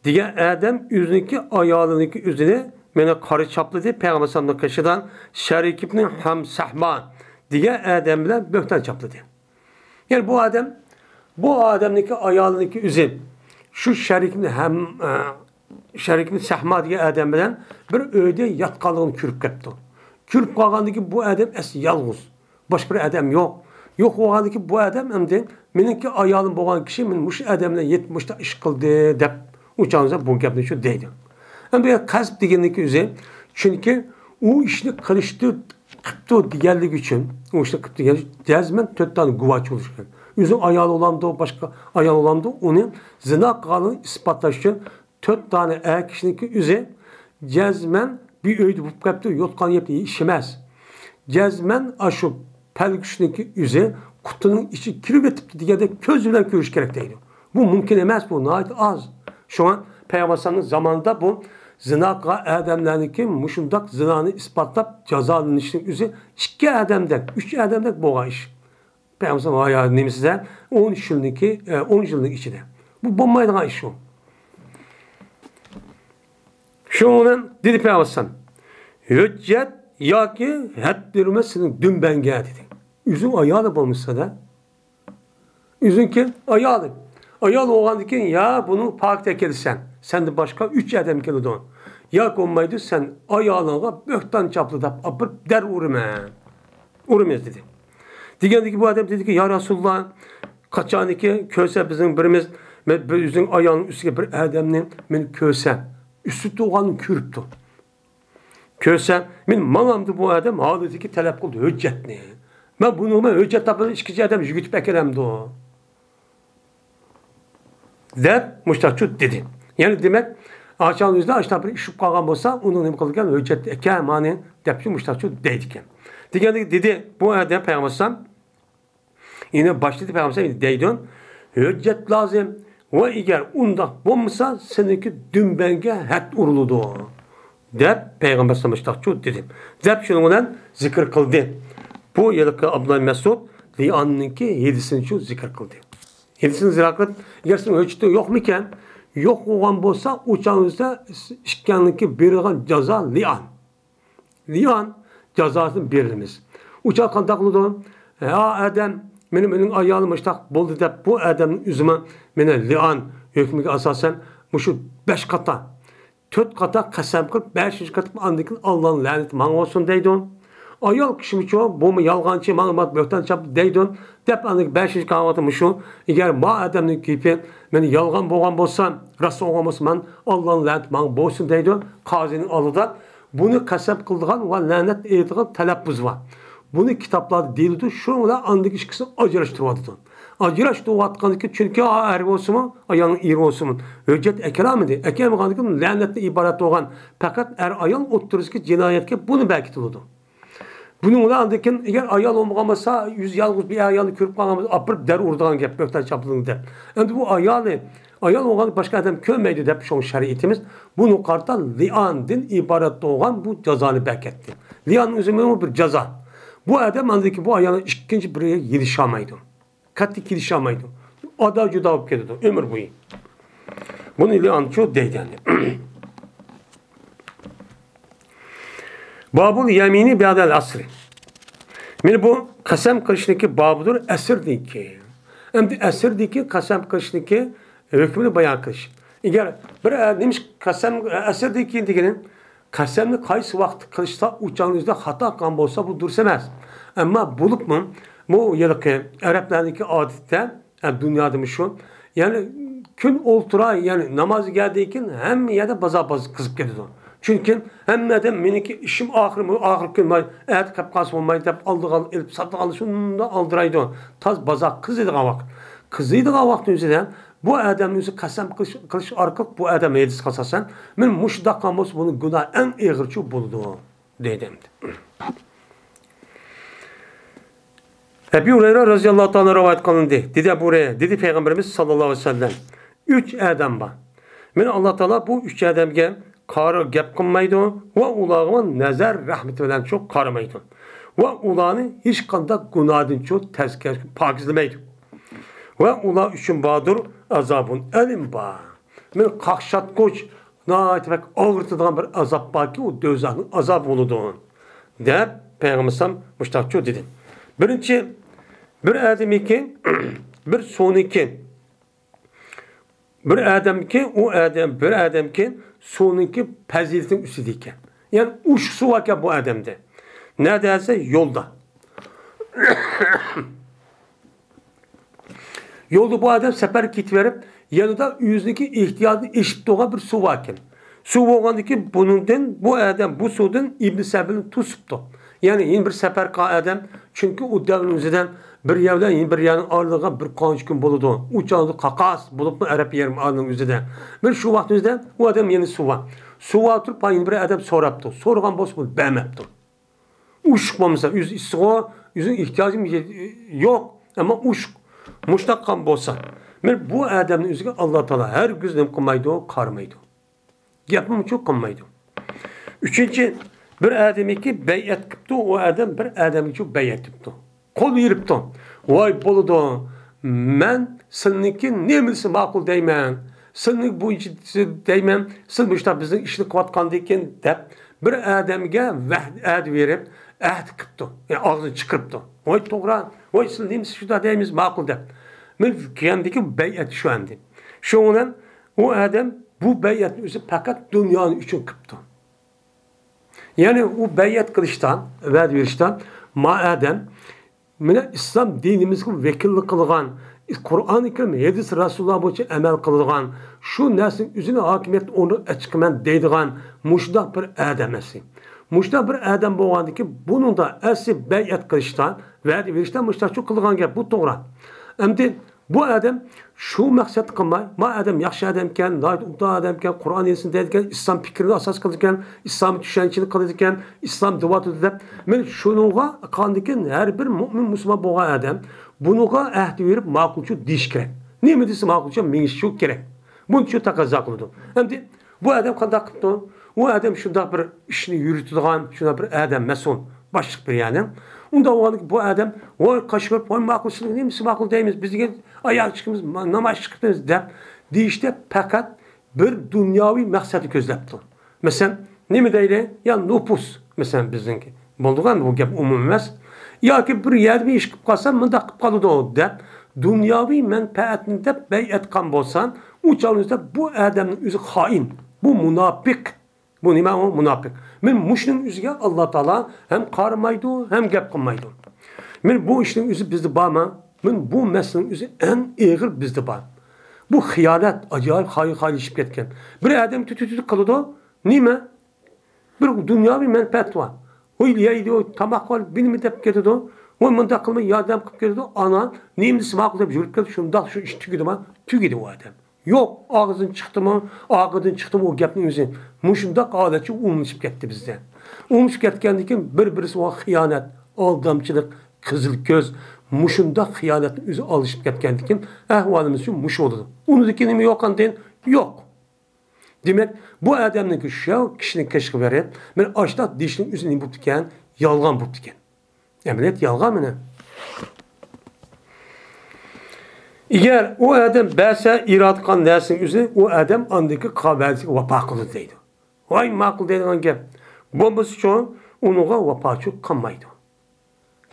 دېگەن ئادەم ئۆزىنىڭكى ئايالىنىڭكى ئۆزىنى مېنى قارا چاپلىدى، پەيغەمبەر ئەلەيھىسسالامنىڭ قېشىدا شەرىك ئىبن ھەم سەھما دېگەن ئادەم بىلەن بۆھتان چاپلىدى. يەنى بۇ ئادەم، بۇ ئادەمنىڭكى ئايالىنىڭكى ئۆزى شۇ شەرىك ئىبن ھەم، ئە، شەرىك ئىبن سەھما دېگەن ئادەم بىلەن بىر ئۆيدە ياتقانلىقىنى كۆرۈپ قاپتۇ. كۆرۈپ قالغاندىن كېيىن بۇ ئادەم ئەسلى يالغۇز. باشقا بىر ئادەم يوق. يوق بولغاندىن كېيىن بۇ ئادەم ئەمدى مېنىڭكى ئايالىم بولغان كىشى مېنى مۇشۇ ئادەم بىلەن يېتىپ مۇشۇنداق ئىش قىلدى دەپ ئۇ چاغدا بۇ گەپنى شۇ دەيدۇ. ئەمدى قەزف دېگەننىڭكى ئۆزى، چۈنكى ئۇ ئىشنى قىلىشتى، قىپتۇ دېگەنلىكى ئۈچۈن، ئۇ ئىشنى قىپتۇ دېگەن جەزمەن تۆت دانە گۇۋاھچى بولۇشى كېرەك. ئۆزىنىڭ ئايالى بولامدۇ، باشقا ئايال بولامدۇ، ئۇنى زىنا قىلغانلىقىنى ئىسپاتلاش ئۈچۈن تۆت دانە ئەر كىشىنىڭكى ئۆزى جەزمەن بىر ئۆيدە بولۇپ قاپتۇ، يوتقان يەپ ئىش ئەمەس. جەزمەن ئاشۇ پەلكۈشنىڭكى ئۆزى قۇتىنىڭ ئىچىگە كىرىپ يېتىپتۇ دېگەندەك كۆز بىلەن كۆرۈش كېرەك دەيدۇ. بۇ مۇمكىن ئەمەس، بۇ ناھايىتى ئاز. شۇڭا پەيغەمبەر ئەلەيھىسسالامنىڭ زامانىدا بۇ زىنا قىلغان ئادەملەرنىڭكى مۇشۇنداق زىنانى ئىسپاتلاپ جازالىنىشىنىڭ ئۆزى ئىككى ئادەمدەك، ئۈچ ئادەمدەك بولغان ئىش. پەيغەمبەر ھايا نېمىسىدە ئون ئۈچ يىلنىڭكى، ئە، ئون يىلنىڭ ئىچىدە. بۇ بولمايدىغان ئىش ئۇ. شۇنىڭ بىلەن دېدى پەيغەمبەر، ھۆججەت ياكى ھەد بېرىمەن سېنىڭ دۈمبەڭگە دېدى. ئۆزۈڭ ئايالى بولمىسا-دە. ئۆزۈڭكى ئايالى. ئايال بولغاندىن كېيىن يا بۇنى پاكىتە كېلىسەن، سەندىن باشقا ئۈچ ئادەم كېلىدۇ. ياكى بولمايدۇ، سەن ئايالىڭغا بۆھتان چاپلىداپ ئاپىرىپ دەر ئۇرىمەن. ئۇرىمىز دېدى. دېگەندىكى بۇ ئادەم دېدىكى، يا رەسۇلۇللا، قاچانكى كۆرسە بىزنىڭ بىرىمىز، بىر ئۆزىنىڭ ئايالىنىڭ ئۈستىگە بىر ئادەمنى مېنى كۆرسە، ئۈستى تۇرغاننى كۆرۈپتۇ. كۆرسە، مېنى ماڭامدۇ بۇ ئادەم ھالىتىكى تەلەپ قىلدى ھۆججەتنى. مەن بۇنىڭغا ھۆججەت تاپىمەن، ئىككىنچى ئادەم يۈگۈتۈپ ئەكېلەمدۇ؟ دەپ مۇشتاقچۇ دېدى. يەنى دېمەك، ئاچاڭ ئۆزىدە ئاشۇنداق بىر ئىش بولۇپ قالغان بولسا، ئۇنىڭ نېمە قىلىدىكەن، ھۆججەت ئەكەل مانى دەپچۇ مۇشتاقچۇ دەيدىكەن. دېگەندىكى دېدى بۇ ئادەم پەيغەمبەر ئەلەيھىسسالام، يەنى باشلىدى پەيغەمبەر ئەلەيھىسسالام دەيدۇ، ھۆججەت لازىم ۋە ئەگەر ئۇنداق بولمىسا سېنىڭكى دۈمبەڭگە ھەد ئۇرۇلىدۇ دەپ پەيغەمبەر ئەلەيھىسسالام مۇشتاقچۇ دېدى. دەپ شۇنىڭ بىلەن زىكىر قىلدى. بۇ ھېلىقى ئابدۇللا مەسئۇد لىئاننىڭكى ھىيلىسىنىچۇ زىكىر قىلدى. ھىيلىسىنى زىكىر قىلىپ، ئەگەر سېنىڭ ھۆججىتىڭ يوقمىكەن؟ يوق بولغان بولسا، ئۇ چاغدا ئىككىڭلىككە بېرىدىغان جازا لىئان. لىئان جازاسىنى بېرىمىز. ئۇ چاغ قانداق قىلىدۇ؟ ھە، ئادەم، مېنىڭ، مېنىڭ ئايالىم مۇشتاق بولدى دەپ، بۇ ئادەمنىڭ ئۆزىمۇ مېنى لىئان ھۆكمىگە ئاساسەن مۇشۇ بەش قاتا، تۆت قاتا قەسەم قىلىپ، بەشىنچى قېتىم ئاندىن كېيىن ئاللانىڭ لەنىتى ماڭا بولسۇن دەيدۇ. ئايال كىشىمۇچۇ، بۇمۇ يالغانچى، ماڭا بۆھتان چاپتى دەيدۇ، دەپ ئاندىن بەشىنچى قاۋاقتا مۇشۇ، ئەگەر ما ئادەمنىڭ گېپى مېنى يالغان بولغان بولسا، راست بولغان بولسا، مەن ئاللانىڭ لەنىتى ماڭا بولسۇن دەيدۇ. قازىنىڭ ئالدىدا بۇنى قەسەم قىلىدىغان ۋە لەنەت ئېيتىدىغان تەلەپپۇز بار. بۇنى كىتابلاردا دېيىلىدۇ، شۇنىڭ بىلەن ئاندىكى ئىككىسىنى ئاجراشتۇرۇۋاتىدۇ. ئاجراشتۇرۇۋاتقاندىكى، چۈنكى ئەر بولسىمۇ، ئايالنىڭ ئېرى بولسىمۇ، ھۆججەت ئەكەلەلمىدى. ئەكەلمىگەندىكىن لەنەتتىن ئىبارەت بولغان پەقەت ئەر-ئايال ئوتتۇرىسىدىكى جىنايەتكە بۇنى بەكىتىلىدۇ. بۇنىڭ بىلەن ئاندىن كېيىن، ئەگەر ئايال بولمىغان بولسا، يۈز يالغۇز بىر ئايالنى كۆرۈپ قالغان بولسا، ئاپىرىپ دەر ئۇرىدىغان گەپ، بۆھتان چاپلىدىڭ دەپ. ئەمدى بۇ ئايالى، ئايال بولغاندا باشقا ئادەم كۆرمەيدۇ دەپ، شۇڭا شەرىئىتىمىز بۇنىڭغا قارىتا لىئاندىن ئىبارەت بولغان بۇ جازانى بەكەتتى. لىئاننىڭ ئۆزىمۇ بىر جازا. بۇ ئادەم ئاندىن كېيىن بۇ ئايالنى ئىككىنچى بىرىگە يېلىشالمايدۇ. قەتئىي كېلىشەلمەيدۇ. ئادا-جۇدا بولۇپ كېتىدۇ ئۆمۈر بويى. بۇنى لىئانچۇ دەيدۇ يەنى. بابۇل يەمىنى بەئدەل ئەسرى. مانا بۇ قەسەم قىلىشنىڭكى بابىدۇر ئەسىردىن كېيىن. ئەمدى ئەسىردىن كېيىن قەسەم قىلىشنىڭكى ھۆكمىنى بايان قىلىش. ئەگەر بىر، ئە، نېمىش قەسەم، ئە، ئەسىردىن كېيىن دېگىنى، قەسەمنى قايسى ۋاقىتتا قىلىشسا، ئۇ چاغنىڭ ئۆزىدە خاتا قىلغان بولسا، بۇ دۇرۇس ئەمەس. ئەمما بولۇپمۇ، بۇ ھېلىقى ئەرەبلەرنىڭكى ئادىتىدە، ھە، دۇنيادىمۇ شۇ. يەنى كۈن ئولتۇراي، يەنى ناماز كەلگەندىن كېيىن ھەممە يەردە بازار باز قىزىپ كېتىدۇ. چۈنكى ھەممە ئادەم مېنىڭكى ئىشىم ئاخىرى، ئاخىرقى كۈن، ئەتە قېلىپ قالسا بولمايدۇ دەپ ئالدىغا ئېلىپ ساتىدىغان شۇنداق ئالدىرايدۇ. تاز بازار قىزىيدىغان ۋاقىت. قىزىيدىغان ۋاقىتنىڭ ئۆزىدە بۇ ئادەمنىڭ ئۆزى قەسەم قىلىش، قىلىش ئارقىلىق بۇ ئادەم ھەدىسكە ئاساسەن، مېنى مۇشۇنداق قىلغان بولسا، بۇنىڭ گۇناھى ئەڭ ئېغىرچۇ بولىدۇ، دېدى ئەمدى. ئەبۇ ھۇرەيرە رەزىياللاھۇ تائالا رىۋايەت قىلىندى. دېدى ئەبۇ ھۇرەيرە، دېدى پەيغەمبىرىمىز ساللاللاھۇ ئەلەيھى ۋەسەللەم، ئۈچ ئادەم بار. مېنى ئاللا تائالا بۇ ئۈچ ئادەمگە قارا گەپ قىلمايدۇ ۋە ئۇلارغا نەزەر رەھمىتى بىلەن چوق قارىمايدۇ. ۋە ئۇلارنى ھېچقانداق گۇناھتىنچۇ تەزكىيە پاكىزلىمەيدۇ. ۋە ئۇلار ئۈچۈن باردۇر ئازابۇن ئەلىم بار. مەن قاقشاتقۇچ، ناھايىتى بەك ئاغرىتىدىغان بىر ئازاب باركى، ئۇ دوزاخنىڭ ئازابى بولىدۇ، دەپ پەيغەمبەر ئەلەيھىسسالام مۇشتاقچۇ دېدى. بىرىنچى، بىر ئادەمنىڭكى، بىر سۇنىڭكى، بىر ئادەمكى، ئۇ ئادەم، بىر ئادەمكى سۇنىڭكى پەزىلىتىنىڭ ئۈستىدە ئىكەن. يەنى ئوشۇق سۇ باركەن بۇ ئادەمدە. نەدە دېسە يولدا. يولدا بۇ ئادەم سەپەرگە كېتىۋېرىپ، يېنىدا ئۆزىنىڭكى ئېھتىياجىدىن ئېشىپ تۇرغان بىر سۇ باركەن. سۇ بولغاندىكىن بۇنىڭدىن، بۇ ئادەم بۇ سۇدىن ئىبن سەبىلنى توسۇپتۇ. يەنى يەنە بىر سەپەر قىلغان ئادەم، چۈنكى ئۇ دەۋرنىڭ ئۆزىدە بىر يەر بىلەن يەنە بىر يەرنىڭ ئارىلىقىغا بىر قانچە كۈن بولىدۇ. ئۇ چاغدا قاقاس بولۇپمۇ ئەرەب يېرىم ئارىلىقىنىڭ ئۆزىدە. بىر شۇ ۋاقىتنىڭ ئۆزىدە ئۇ ئادەم يەنە سۇ بار. سۇ بار تۇرۇپ، يەنە بىر ئادەم سوراپتۇ. سورىغان بولسا بۇ بەرمەپتۇ. ئوشۇق بولمىسا، ئۆزى ئىسسىغۇ، ئۆزىنىڭ ئېھتىياجى يوق، ئەمما ئوشۇق. مۇشۇنداق قىلغان بولسا، مەن بۇ ئادەمنىڭ ئۆزىگە ئاللا تائالا ھەرگىز نېمە قىلمايدۇ، قارىمايدۇ. گەپنىمۇ قىلمايدۇ. ئۈچىنچى، بىر ئادەمگە بەيئەت قىپتۇ، ئۇ ئادەم بىر ئادەمگە بەيئەت قىپتۇ. قول بېرىپتۇ. ۋاي، بولىدۇ، مەن سىلىنىڭكى نېمىسى ماقۇل دەيمەن، سىلىنىڭ بويىچە دەيمەن، سىل مۇشۇنداق بىزنىڭ ئىشنى قىلىۋاتقاندىكىن دەپ، بىر ئادەمگە ۋەھ-، ئەھدە بېرىپ، ئەھدە قىپتۇ. يەنى ئاغزىدىن چىقىرىپتۇ. ۋاي، توغرا، ۋاي، سىل نېمىسى شۇنداق دەيمىز، ماقۇل دەپ. مەن دېگەندىكى بەيئەت شۇ ئەمدى. شۇنىڭ بىلەن ئۇ ئادەم بۇ بەيئەتنىڭ ئۆزى پەقەت دۇنيانىڭ ئۈچۈن قىپتۇ. يەنى ئۇ بەيئەت قىلىشتا، ۋەدە بېرىشتا، ما ئادەم، مانا ئىسلام دىنىمىزغا ۋەكىللىك قىلغان، قۇرئانى كەرىم، ھەدىس رەسۇلۇللا بويىچە ئەمەل قىلىدىغان، شۇ نەرسىنى ئۆزىنى ھاكىمىيەت ئورنىغا ئەچىقىمەن دەيدىغان مۇشۇنداق بىر ئادەم ئەسلى. مۇشۇنداق بىر ئادەم بولغاندىكىن، بۇنىڭدا ئەسلى بەيئەت قىلىشتا، ۋەدە بېرىشتا مۇشۇنداقچۇ قىلغان گەپ، بۇ توغرا. ئەمدى بۇ ئادەم شۇ مەقسەتنى قىلماي، ما ئادەم ياخشى ئادەمكەن، ناھايىتى ئوبدان ئادەمكەن، قۇرئان ھەدىسنى دەيدىكەن، ئىسلام پىكرىنى ئاساس قىلىدىكەن، ئىسلام چۈشەنچىنى قىلىدىكەن، ئىسلام دەۋاتىدۇ دەپ، مەن شۇنىڭغا قاندىكىن ھەر بىر مۆمىن مۇسۇلمان بولغان ئادەم بۇنىڭغا ئەھدە بېرىپ ماقۇلچۇ دېيىش كېرەك. نېمە دېسە ماقۇلچۇ مېڭىشى كېرەك. بۇنى شۇ تەقەززا قىلىدۇ. ئەمدى بۇ ئادەم قانداق قىپتۇ؟ ئۇ ئادەم شۇنداق بىر ئىشنى يۈرۈتىدىغان، شۇنداق بىر ئادەم، مەسئۇل، باشلىق بىر يەرنىڭ. ئۇنداق بولغاندىكىن بۇ ئادەم، ۋاي، قاش كۆرۈپ، ۋاي، ماقۇل، سىلەر نېمىسى ماقۇل دەيمىز، بىزگە ئاياغ چىقىمىز، ناماز چىقىپمىز دەپ دېيىشتە پەقەت بىر دۇنياۋى مەقسەتنى كۆزلەپتۇ. مەسىلەن، نېمە دەيلى؟ يا نوپۇس، مەسىلەن، بىزنىڭكى. بولىدىغان بۇ گەپ ئومۇمىي ئەمەس. ياكى بىر يەردە بىر ئىش قىلىپ قالسا، مۇنداق قىلىپ قالىدۇ دەپ، دۇنياۋى مەنپەئەتنى دەپ بەيئەت قىلغان بولسا، ئۇ چاغدا بۇ ئادەمنىڭ ئۆزى خائىن، بۇ مۇناپىق. بۇ نېمە ئۇ؟ مۇناپىق. مەن مۇشۇنىڭ ئۆزىگە ئاللا تائالا ھەم قارىمايدۇ، ھەم گەپ قىلمايدۇ. مەن بۇ ئىشنىڭ ئۆزى بىزدە بارمۇ؟ مەن بۇ مەسىلىنىڭ ئۆزى ئەڭ ئېغىر بىزدە بار. بۇ خىيانەت، ئاجايىپ خائىن-، خائىنلىشىپ كەتكەن. بىر ئادەم تۈ-، تۈ-، تۈ-، تۈ-، قىلىدۇ. نېمە؟ بىر دۇنياۋى مەنپەئەت بار. ھوي، يەيدۇ، تاماق بار، بىلىمە دەپ كېتىدۇ. ۋاي، مۇنداق قىلماي ياردەم قىلىپ كېتىدۇ. ئانا، نېمە دېسە ماقۇل دەپ يۈرۈپ كېتىدۇ. شۇنداق شۇ ئىش تۈگىدىما؟ تۈگىدى ئۇ ئادەم. يوق، ئاغزىدىن چىقتىمۇ، ئاغزىدىن چىقتىمۇ ئۇ گەپنىڭ ئۆزى. مۇشۇنداق ھالەتچە ئومۇملىشىپ كەتتى بىزدە. ئومۇملىشىپ كەتكەندىن كېيىن بىر-بىرسىگە خىيانەت، ئالدامچىلىق، قىزىل كۆز، مۇشۇنداق خىيانەتنىڭ ئۆزى ئالىشىپ كەتكەندىن كېيىن ئەھۋالىمىز شۇ مۇشۇ بولىدۇ. ئۇنىڭدىن كېيىن نېمە يوق ئاندىن؟ يوق. دېمەك، بۇ ئادەمنىڭكى شۇ كىشىنى كەشىگە بېرىپ، مانا ئاشۇنداق دېيىشنىڭ ئۆزى نېمە بوپتىكەن؟ يالغان بوپتىكەن. ئەمەلىيەت يالغان مانا. ئەگەر ئۇ ئادەم بەرسە ئىرادە قىلغان نەرسىنىڭ ئۆزىنى، ئۇ ئادەم ئاندىكى قىلغان ۋەدىسىگە ۋاپا قىلىدۇ دەيدۇ. ۋاي، ماقۇل دەيدىغان گەپ. بولمىسىچۇ، ئۇنىڭغا ۋاپاچۇ قىلمايدۇ.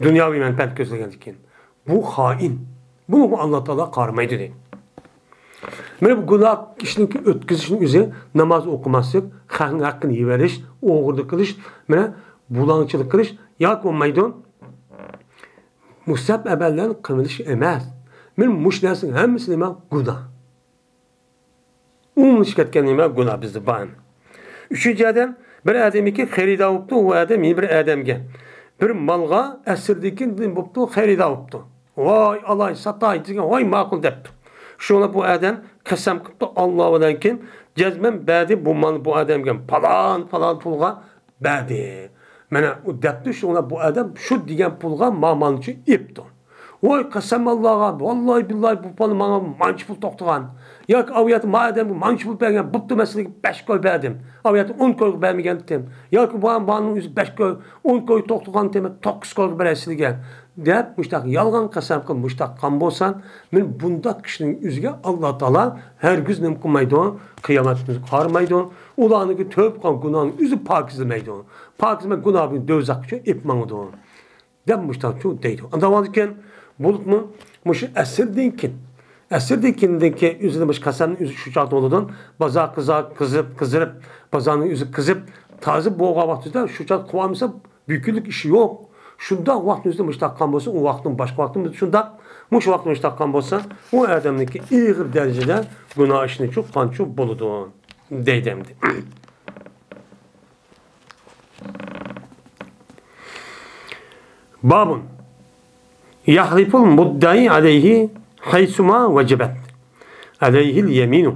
دۇنياۋى مەنپەئەت كۆزلىگەندىكىن. بۇ خائىن. بۇنىڭغا ئاللا تائالا قارىمايدۇ دەيدۇ. مانا بۇ گۇناھ ئىشنىڭ ئۆتكۈزۈشنىڭ ئۆزى ناماز ئوقۇماسلىق، خەقنىڭ ھەققىنى يېۋېلىش، ئوغرىلىق قىلىش، مانا بۇلاڭچىلىق قىلىش ياكى بولمايدۇ. مۇستەھەب ئەمەللەرنى قىلىۋېلىش ئەمەس. مانا مۇشۇ نەرسىنىڭ ھەممىسى نېمە؟ گۇناھ. ئومۇملىشىپ كەتكەن نېمە؟ گۇناھ بىزدە بار. ئۈچىنچى ئادەم، بىر ئادەمگە خېرىدار بوپتۇ، ئۇ ئادەم يەنە بىر ئادەمگە بىر مالغا ئەسىردىكىن بوپتۇ، خېرىدار بوپتۇ. ۋاي، ئالاي، ساتاي دېگەن، ۋاي، ماقۇل دەپتۇ. شۇڭا بۇ ئادەم قەسەم قىپتۇ، ئاللا بىلەنكىن جەزمەن بەردى بۇ مالنى بۇ ئادەمگە پالان، پالان پۇلغا بەردى. مانا ئۇ دەپتۇ، شۇڭا بۇ ئادەم شۇ دېگەن پۇلغا ما مالنى ئېپتۇ. ۋاي قەسەم ئاللاغا، ۋاللاھى بىللاھى بۇ پالى ماڭا مانچە پۇل توختىغان. ياكى ئاۋۇ يەردە ما ئادەمگە مانچە پۇل بەرگەن، بوپتۇ مەسىلىگە بەش كوي بەردىم. ئاۋۇ يەردە ئون كويغا بەرمىگەنتىم. ياكى بۇ مانىڭ ئۆزى بەش كوي، ئون كوي توختىغانتىم، توققۇز كويغا بېرەي سىلىگە. دەپ مۇشتاق يالغان قەسەم قىلىپ مۇشتاق قىلغان بولسا، مەن بۇنداق كىشىنىڭ ئۆزىگە ئاللا تائالا ھەرگىز نېمە قىلمايدۇ، قىيامەت كۈنى قارىمايدۇ. ئۇلارنىڭكى تۆۋە قىلغان گۇناھىنىڭ ئۆزى پاكىزلىمەيدۇ. پاكىزلىمەي گۇناھ بىلەن دوزاخقىچە ئېلىپ ماڭىدۇ. دەپ مۇشتاقچۇ دەيدۇ. ئانداق بولىدىكەن، بولۇپمۇ مۇشۇ ئەسىردىن كېيىن، ئەسىردىن كېيىندىن كېيىن ئۆزىنى مۇشۇ قەسەمنى ئۆزى شۇ چاغدا بولىدۇ. بازار قىزار، قىزىپ، قىزىرىپ، بازارنىڭ ئۆزى قىزىپ، تازا بولغان ۋاقتىدا شۇ چاغدا قىلالمىسا، بۈگۈنلۈك ئىشى يوق. شۇنداق ۋاقىتنىڭ ئۆزىدە مۇشۇ تاققان بولسا، ئۇ ۋاقىتنىڭ باشقا ۋاقتىدا شۇنداق، مۇشۇ ۋاقىتتا مۇشۇ تاققان بولسا، ئۇ ئادەمنىڭكى ئېغىر دەرىجىدە گۇناھ ئىشىنى چۇققانچۇ بولىدۇ، دەيدۇ ئەمدى. بابٌ يحلف المدعي عليه حيثما وجبت عليه اليمين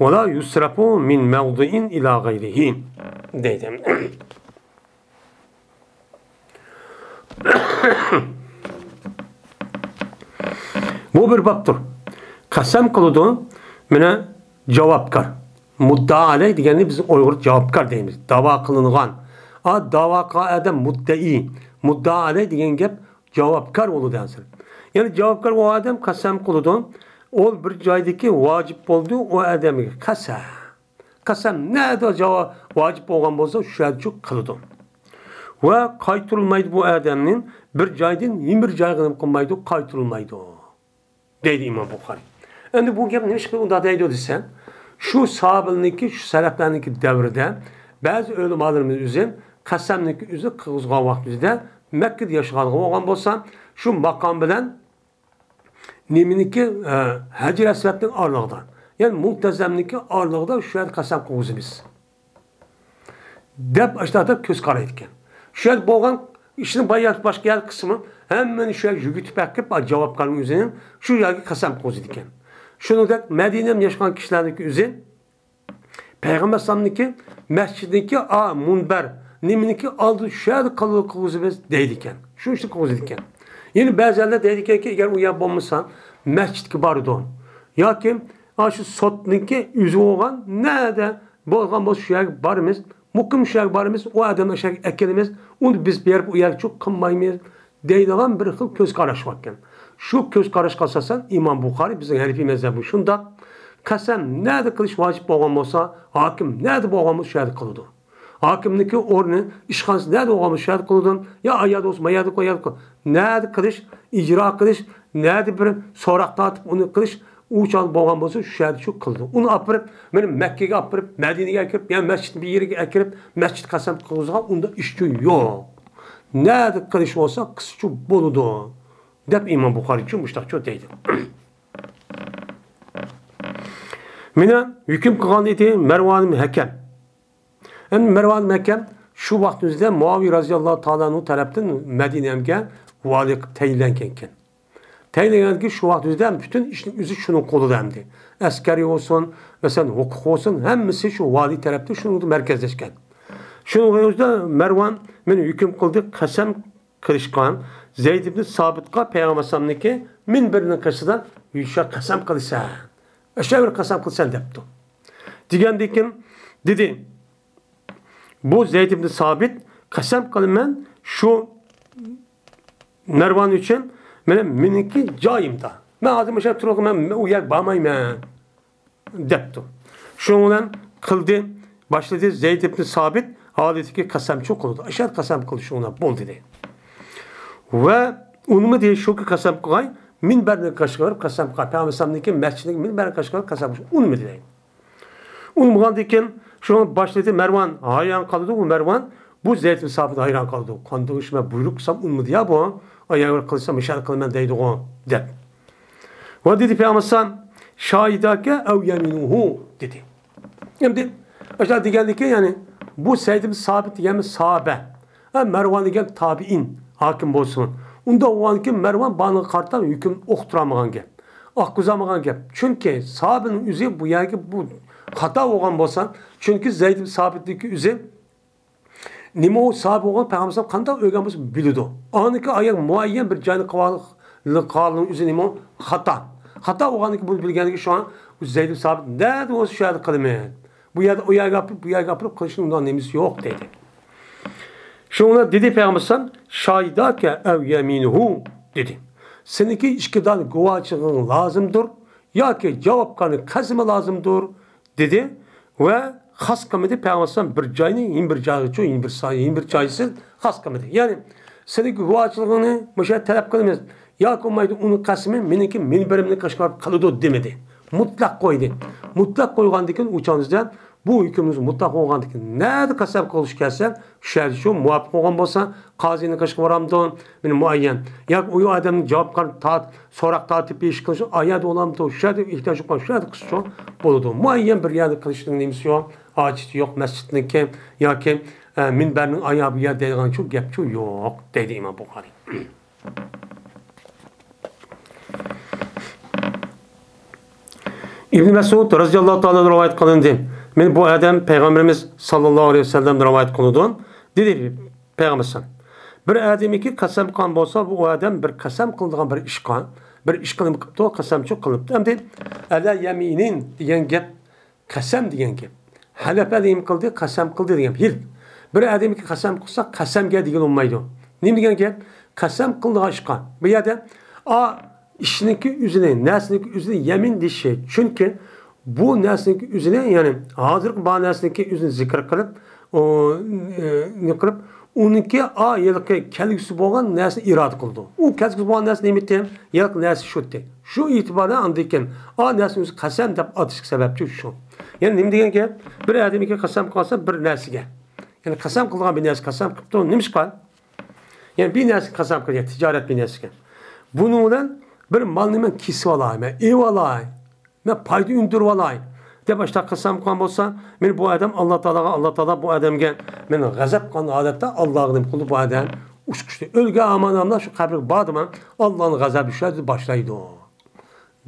ولا يصرف من موضع إلى غيره، دەيدۇ. بۇ بىر بابتۇر. قەسەم قىلىدۇ. مانا جاۋابكار. مۇددىئا ئەلەي دېگەننى بىز ئۇيغۇرچە جاۋابكار دەيمىز. داۋا قىلىنغان. ئا، داۋا قىلغان ئادەم مۇددەئى. مۇددىئا ئەلەي دېگەن گەپ جاۋابكار بولىدۇ دەنسىز. يەنى جاۋابكار بولغان ئادەم قەسەم قىلىدۇ. ئۇ بىر جايدىكى ۋاجىپ بولدى، ئۇ ئادەمگە قەسەم. قەسەم نەدە جاۋاب ۋاجىپ بولغان بولسا، شۇ يەردىچۇ قىلىدۇ. ۋە قايتۇرۇلمايدۇ بۇ ئادەمنى، بىر جايدىن يەنە بىر جايغا نېمە قىلمايدۇ، قايتۇرۇلمايدۇ. دەيدۇ ئىمام بۇخارىي. ئەمدى بۇ گەپ نېمىشقا ئۇنداق دەيدۇ دېسە، شۇ ساھابىلەرنىڭكى، شۇ سەلەفلەرنىڭكى دەۋرىدە بەزى ئۆلىمالىرىمىز ئۆزى قەسەمنىڭكى ئۆزى قىلغۇزغان ۋاقتىدا مەككىدە ياشىغانلىقى بولغان بولسا، شۇ ماقام بىلەن نېمىنىڭكى، ئە، ھەجەر ئەسۋەدنىڭ ئارىلىقىدا، يەنى مۇلتەزەمنىڭكى ئارىلىقىدا شۇ يەردە قەسەم قىلغۇزىمىز. دەپ ئاشۇنداق دەپ كۆز قارايدىكەن. شۇ يەردە بولغان ئىشنى بايا باشقا يەردە قىلسىمۇ، ھەممىنى شۇ يەرگە يۈگۈتۈپ ئەكىپ، جاۋابكارنىڭ ئۆزىنى شۇ يەرگە قەسەم قىلغۇزىدىكەن. شۇنىڭدەك مەدىنەدە ياشىغان كىشىلەرنىڭكى ئۆزى پەيغەمبەر ئەلەيھىسسالامنىڭكى مەسچىتنىڭكى، ئا، مۇنبەر، نېمىنىڭكى ئالدىدا شۇ يەردە قىل-، قىلغۇزىمىز دەيدىكەن. شۇ ئىشنى قىلغۇزىدىكەن. يەنە بەزى يەرلەر دەيدىكەنكى، ئەگەر ئۇ يەر بولمىسا، مەسچىتكە بارىدۇ. ياكى ئاشۇ سوتنىڭكى ئۆزى بولغان نەدە بولغان بولسا شۇ يەرگە بارىمىز، مۇقىم شۇ يەرگە بارىمىز، ئۇ ئادەمنى ئاشۇ يەرگە ئەكېلىمىز، ئۇنى بىز بېرىپ ئۇ يەرگە چوق قىلمايمىز دەيدىغان بىر خىل كۆز قاراش باركەن. شۇ كۆز قاراشقا ئاساسەن ئىمام بۇخارىي بىزنىڭ ھەنىفىي مەزھەبى شۇنداق، قەسەم نەدە قىلىش ۋاجىپ بولغان بولسا، ھاكىم نەدە بولغان بولسا شۇ يەردە قىلىدۇ. ھاكىمنىڭكى ئورنى، ئىشخانىسى نەدە بولغان بولسا شۇ يەردە قىلىدۇ. يا ئايادا بولسا، مايادا قويادا قىل. نەدە قىلىش، ئىجرا قىلىش، نەدە بىر سوراق تارتىپ ئۇنى قىلىش، ئۇ چاغدا بولغان بولسا، شۇ يەردە شۇ قىلىدۇ. ئۇنى ئاپىرىپ، مېنى مەككىگە ئاپىرىپ، مەدىنىگە ئەكىرىپ، يا مەسچىتنى بىر يېرىگە ئەكىرىپ، مەسچىت قەسەم قىلغۇزغان، ئۇنداق ئىشچۇ يوق. نەدە قىلىش بولسا، قىلسىچۇ بولىدۇ، دەپ ئىمام بۇخارىيچۇ مۇشتاقچۇ دەيدۇ. مېنى ھۆكۈم قىلغان ئىدى مەرۋان ھەكەم. ئەمدى مەرۋان ھەكەم شۇ ۋاقىتنىڭ ئۆزىدە مۇئاۋىيە رازىياللاھۇ تائالا ئەنھۇ تەرەپتىن مەدىنەگە ۋالىي قىلىپ تەيىنلەنگەنكەن. تەيىنلەنگەندىن كېيىن شۇ ۋاقىت ئۆزىدە پۈتۈن ئىشنىڭ ئۆزى شۇنىڭ قولىدا ئەمدى. ئەسكەرىي بولسۇن، مەسىلەن، ھوقۇق بولسۇن، ھەممىسى شۇ ۋالىي تەرەپتە شۇنىڭدا مەركەزلەشكەن. شۇنىڭ ئۆزىدە مەرۋان مېنى ھۆكۈم قىلدى، قەسەم قىلىشقا، زەيد ئىبنى سابىتقا پەيغەمبەر ئەلەيھىسسالامنىڭكى مىنبىرىنىڭ قېشىدا، «يۈشە قەسەم قىلىسەن، ئەشە بىر قەسەم قىلىسەن» دەپتۇ. دېگەندىن كېيىن دېدى، بۇ زەيد ئىبنى سابىت، قەسەم قىلىمەن شۇ مەرۋان ئۈچۈن، مانا مېنىڭكى جايىمدا. مەن ھازىر مۇشۇ يەردە تۇرۇپ، مەن ئۇ يەرگە بارمايمەن، دەپتۇ. شۇنىڭ بىلەن قىلدى، باشلىدى زەيد ئىبنى سابىت ھالىتىكى قەسەمچۇ قىلىدۇ. ئاشۇ يەردە قەسەم قىلدى، شۇنىڭ بىلەن بولدى دېدى. ۋە ئۇنىمۇ دېدى، شۇكى قەسەم قىلغاي، مىنبەرنىڭ قېشىغا بېرىپ قەسەم قىلغاي. پەيغەمبەر ئەلەيھىسسالامنىڭكى مەسچىتىنىڭ مىنبەرنىڭ قېشىغا بېرىپ قەسەم قىلىش ئۇنىمىدى دەيدۇ. ئۇنىمىغاندىن كېيىن شۇنىڭ باشلىدى مەرۋان ھەيران قالىدۇ. بۇ مەرۋان، بۇ زەيد ئىبن سابىت ھەيران قالىدۇ. قانداق ئىش، مەن بۇيرۇق قىلسام ئۇنىمىدى يا بۇ. ئاياغ قىلسام مۇشۇ يەردە قىلىمەن دەيدىغۇ دەپ. ۋە دېدى پەيغەمبەر ئەلەيھىسسالام، شاھىداكە ئەۋ يەمىنۇھۇ دېدى. ئەمدى ئاشۇنداق دېگەندىكىن، يەنى بۇ زەيد ئىبن سابىت دېگەنمۇ ساھابە. ھە، مەرۋان دېگەن تابىئىن، ھاكىم بولسۇن. ئۇنداق بولغاندىكىن مەرۋان بانىغا قارىتا ھۆكۈم ئۇقتۇرالمىغان گەپ. ئاققۇزالمىغان گەپ. چۈنكى ساھابىنىڭ ئۆزى بۇ يەرگە بۇ خاتا بولغان بولسا، چۈنكى زەيد ئىبن سابىتنىڭكى ئۆزى نېمە ئۇ ساھابە بولغان پەيغەمبەر قانداق ئۆگەن بولسا بىلىدۇ. ئانىكى ئايەت مۇئەييەن بىر جاينى قىلىۋالىق، قالىنىڭ ئۆزى نېمە؟ خاتا. خاتا بولغاندىكىن بۇنى بىلگەندىكىن شۇڭا زەيد ئىبن سابىت نەدە بولسا شۇ يەردە قىلىمەن. بۇ يەردە، ئۇ يەرگە ئاپىرىپ، بۇ يەرگە ئاپىرىپ قىلىشنىڭ ئۇنداق نېمىسى يوق دەيدۇ. شۇڭا دېدى پەيغەمبەر ئەلەيھىسسالام، شاھىداكە ئەۋ يەمىنۇھۇ دېدى. سېنىڭكى ئىككى دانە گۇۋاھچىلىقىڭ لازىمدۇر ياكى جاۋابكارنىڭ قەسىمى لازىمدۇر دېدى ۋە خاس قىلمىدى پەيغەمبەر ئەلەيھىسسالام بىر جاينى يەنە بىر جايغىچۇ، يەنە بىر سا-، يەنە بىر جايسىز خاس قىلمىدى. يەنى سېنىڭكى گۇۋاھچىلىقىڭنى مۇشۇ يەردە تەلەپ قىلىمىز ياكى بولمايدۇ ئۇنىڭ قەسىمى مېنىڭكى مۇنبىرىمنى قىلىشقا قىلىدۇ دېمىدى. مۇتلەق قويدى. مۇتلەق قويغاندىن كېيىن ئۇ چاغدا بۇ ھۆكۈمىمىز مۇتلەق بولغاندىن كېيىن نەدە قەسەم قىلغۇسى كەلسە شۇ يەردە شۇ مۇۋاپىق بولغان بولسا قازىنى قىلىشقا بارامدۇ؟ مېنى مۇئەييەن ياكى ئۇ ئادەمنى جاۋابكار تارت-، سوراق تارتىپ بېرىش قىلىش ئايەردە بولامدۇ؟ شۇ يەردە ئېھتىياج بولغان شۇ يەردە قىلسا بولىدۇ. مۇئەييەن بىر يەردە قىلىشنىڭ نېمىسى يوق، ھاجىتى يوق. مەسچىتنىڭكى ياكى ئە، مۇنبەرنىڭ ئاياغى بۇ يەر دەيدىغان شۇ گەپ شۇ يوق دەيدۇ ئىمام بۇخارىي. ئىبن مەسئۇد رەزىياللاھۇ تائالا رىۋايەت قىلىندى. مەن بۇ ئادەم پەيغەمبىرىمىز ساللاللاھۇ ئەلەيھى ۋەسەللەمدىن رىۋايەت قىلىدۇ. دېدى پەيغەمبەر ئەلەيھىسسالام، بىر ئادەمگە قەسەم قىلغان بولسا، بۇ ئادەم بىر قەسەم قىلىدىغان بىر ئىشقا، بىر ئىشقا نېمە قىپتۇ؟ قەسەمچۇ قىلىپتۇ. ئەمدى ئەلە يەمىنىن دېگەن گەپ قەسەم دېگەن گەپ. ھەلەپە نېمە قىلدى؟ قەسەم قىلدى دېگەن گەپ. ھېل. بىر ئادەمگە قەسەم قىلسا، قەسەمگە دېگىلى بولمايدۇ. نېمە دېگەن گەپ؟ قەسەم قىلىدىغان ئىشقا. بۇ يەردە ئا ئىشنىڭكى ئۆزىنى، نەرسىنىڭكى ئۆزىنى يەمىن دېيىشى. چۈنكى بۇ نەرسىنىڭكى ئۆزىنى، يەنى ھازىرقى بار نەرسىنىڭكى ئۆزىنى زىكىر قىلىپ، ئۇ، ئە، نېمە قىلىپ، ئۇنىڭكى ئا ھېلىقى كەلگۈسى بولغان نەرسىنى ئىرادە قىلىدۇ. ئۇ كەلگۈسى بولغان نەرسە نېمىتى؟ ھېلىقى نەرسە شۇتى. شۇ ئېتىبارەن ئاندىن كېيىن ئا نەرسىنى ئۆزى قەسەم دەپ ئاتىشىغا سەۋەبچى شۇ. يەنى نېمە دېگەن گەپ؟ بىر ئادەمگە قەسەم قىلسا بىر نەرسىگە. يەنى قەسەم قىلغان بىر نەرسە قەسەم قىپتۇ. نېمىشقا؟ يەنى بىر نەرسىگە قەسەم قىلغان، تىجارەت بىر نەرسىگە. بۇنىڭ بىلەن بىر مالنى مەن كېسىپ ئالاي، مەن ئېلىپ ئالاي. مەن پايدا ئۈندۈرۈپ ئالاي دەپ ئاشۇنداق قەسەم قىلغان بولسا، مېنى بۇ ئادەم ئاللا تائالاغا، ئاللا تائالا بۇ ئادەمگە مېنى غەزەپ قىلغان ھالەتتە ئاللاغا نېمە قىلدى بۇ ئادەم؟ ئۇچقۇچتى. ئۆلگەن ئامانەملا شۇ قەبرىگە باردىمەن، ئاللانىڭ غەزەپى شۇ يەردە باشلايدۇ.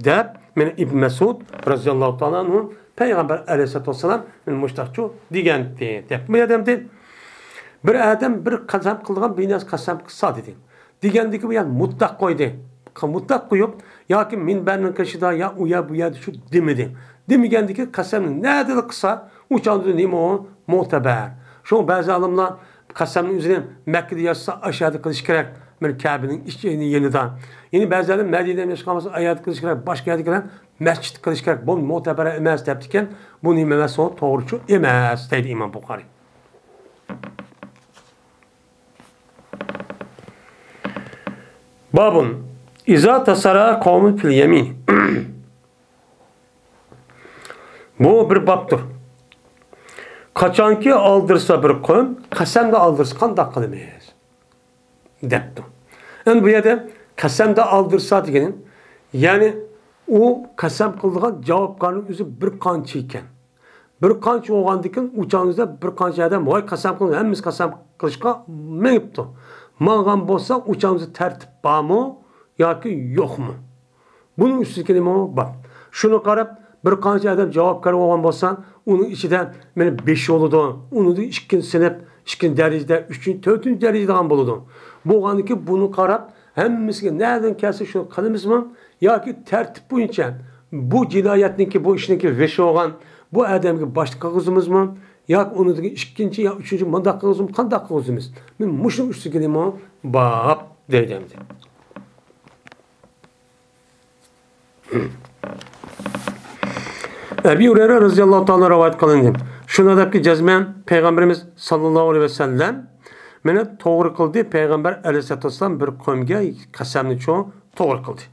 دەپ، مېنى ئىبن مەسئۇد رەزىياللاھۇ تائالا ئەنھۇ پەيغەمبەر ئەلەيھىسسالاتۇ ۋەسسالام مېنى مۇشۇنداقچۇ دېگەنتى. دەپ، بۇ ئادەمدىن بىر ئادەم بىر قەسەم قىلغان بىر نەرسە قەسەم قىلسا دېدى. دېگەندىكى بۇ يەنى مۇتلەق قويدى. مۇتلەق قويۇپ، ياكى مۇنبەرنىڭ قېشىدا، يا ئۇ يەر، بۇ يەردە شۇ دېمىدى. دېمىگەندىكى قەسەمنى نەدىلا قىلسا، ئۇ چاغدا نېمە ئۇ؟ مۇتەبەر. شۇڭا بەزى ئالىملار قەسەمنىڭ ئۆزىنى مەككىدە ياشىسا، ئاشۇ يەردە قىلىش كېرەك. مەن كەبىنىڭ ئىچى يېنىدا. يەنە بەزىلەر مەدىنىدە ياشىغان بولسا، ئايەت قىلىش كېرەك، باشقا يەردە كېرەك، مەسچىتتە قىلىش كېرەك. بۇ مۇتەبەر ئەمەس دەپتىكەن. بۇ نېمە ئەمەس ئۇ؟ توغرىچۇ ئەمەس دەيدۇ ئىمام بۇخارىي. بابۇن ئىزا تەسارا قەۋمۇن فىل يەمىن. بۇ بىر بابتۇر. قاچانكى ئالدىرىسا بىر قوم، قەسەمدە ئالدىرىسا قانداق قىلىمىز؟ دەپتۇ. ئەمدى بۇ يەردە قەسەمدە ئالدىرىسا دېگىنى، يەنى ئۇ قەسەم قىلىدىغان جاۋابكارنىڭ ئۆزى بىر قانچە ئىكەن. بىر قانچە بولغاندىكىن ئۇ چاغىمىزدا بىر قانچە ئادەم ۋاي قەسەم قىلىڭ، ھەممىسى قەسەم قىلىشقا مېڭىپتۇ. ماڭغان بولسا ئۇ چاغىمىزدا تەرتىپ بارمۇ ياكى يوقمۇ؟ بۇنىڭ ئۈستىدىكى نېمە بار؟ شۇنى قاراپ، بىر قانچە ئادەم جاۋابكار بولغان بولسا، ئۇنىڭ ئىچىدە مانا بېشى بولىدۇ، ئۇنىڭدىن ئىككىنچى سىنىپ، ئىككىنچى دەرىجىدە، ئۈچىنچى، تۆتىنچى دەرىجىدە دېگەن بولىدۇ. بولغاندىكىن بۇنى قاراپ، ھەممىسىگە نەدىن كەلسە شۇنى قىلىمىزمۇ؟ ياكى تەرتىپ بويىچە بۇ جىنايەتنىڭكى، بۇ ئىشنىڭكى بېشى بولغان بۇ ئادەمگە باشتا قىلغۇزىمىزمۇ؟ ياكى ئۇنىڭدىن ئىككىنچى يا ئۈچىنچى مۇنداق قىلغۇزىمىز، قانداق قىلغۇزىمىز؟ مانا مۇشۇنىڭ ئۈستىگە نېمە باب دەيدۇ ئەمدى. ئەبى ھۇرەيرە رەزىياللاھۇ تائالا رىۋايەت قىلىندى. شۇنى دەپكى جەزمەن پەيغەمبىرىمىز ساللاللاھۇ ئەلەيھى ۋەسەللەم مېنى توغرا قىلدى، پەيغەمبەر ئەلەيھىسسالاتۇ ۋەسسالام بىر قومگە قەسەمنى چوڭ توغرا قىلدى.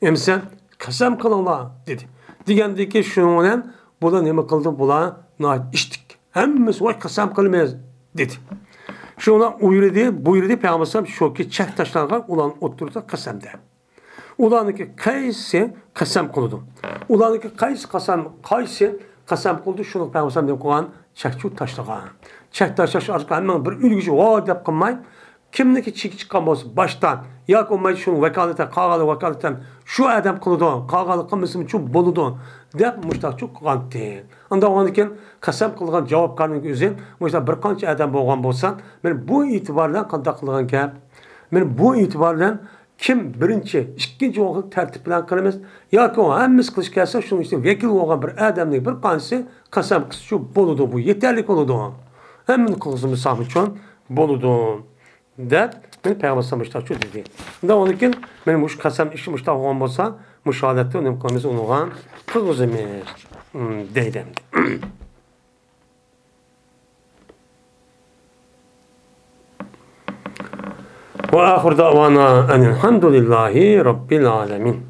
ئەمىسە قەسەم قىلىڭلار دېدى. دېگەندىكى شۇنىڭ بىلەن بۇلار نېمە قىلدى؟ بۇلار ناھايىتى ئىشتىك. ھەممىسى ۋاي قەسەم قىلىمىز دېدى. شۇڭا ئۇيرىدى، بۇيرىدى پەيغەمبەر ئەلەيھىسسالام شۇكى چەك تاشلانغان ئۇلارنىڭ ئوتتۇرىسىدا قەسەم دەپ. ئۇلارنىڭكى قايسى قەسەم قىلىدۇ؟ ئۇلارنىڭكى قايسى قەسەم، قايسى قەسەم قىلىدۇ؟ شۇنى پەيغەمبەر ئەلەيھىسسالام نېمە قىلغان؟ چەك چۇ تاشلىغان. چەك تاشلاش ئارقىلىق ھەممىنىڭ بىر ئۈلگىچە ۋاي دەپ قىلماي، كىمنىڭكى چېكى چىققان بولسا باشتا ياكى بولمايدۇ شۇنىڭ ۋاكالىتەن، قالغانلار ۋاكالىتەن شۇ ئادەم قىلىدۇ، قالغانلار قىلمىسىمۇ چۇ بولىدۇ دەپ مۇشتاقچۇ قىلغانتى. ئانداق بولغاندىكىن قەسەم قىلغان جاۋابكارنىڭ ئۆزى مۇشۇنداق بىر قانچە ئادەم بولغان بولسا، مانا بۇ ئېتىبار بىلەن قانداق قىلغان گەپ؟ مانا بۇ ئېتىبار بىلەن كىم بىرىنچى، ئىككىنچى بولغان تەرتىپ بىلەن قىلىمىز. ياكى ئۇ ھەممىسى قىلىش كەلسە، شۇنىڭ ئىچىدە ۋەكىل بولغان بىر ئادەمنىڭ بىر قانچىسى قەسەم قىلسىچۇ بولىدۇ، بۇ يېتەرلىك بولىدۇ. ھەممىنى قىلغۇزمىساقمۇچۇ بولىدۇ، دەپ مانا پەيغەمبەر ئەلەيھىسسالام مۇشۇنداق دېدى. ئۇندا ئۇنىڭكىن مانا مۇشۇ قەسەم ئىشى مۇشۇنداق بولغان بولسا، مۇشۇ ھالەتتە نېمە قىلىمىز، ئۇنىڭغا قىلغۇزىمىز، م، دەيدۇ ئەمدى. وآخر دعوانا أن الحمد لله رب العالمين.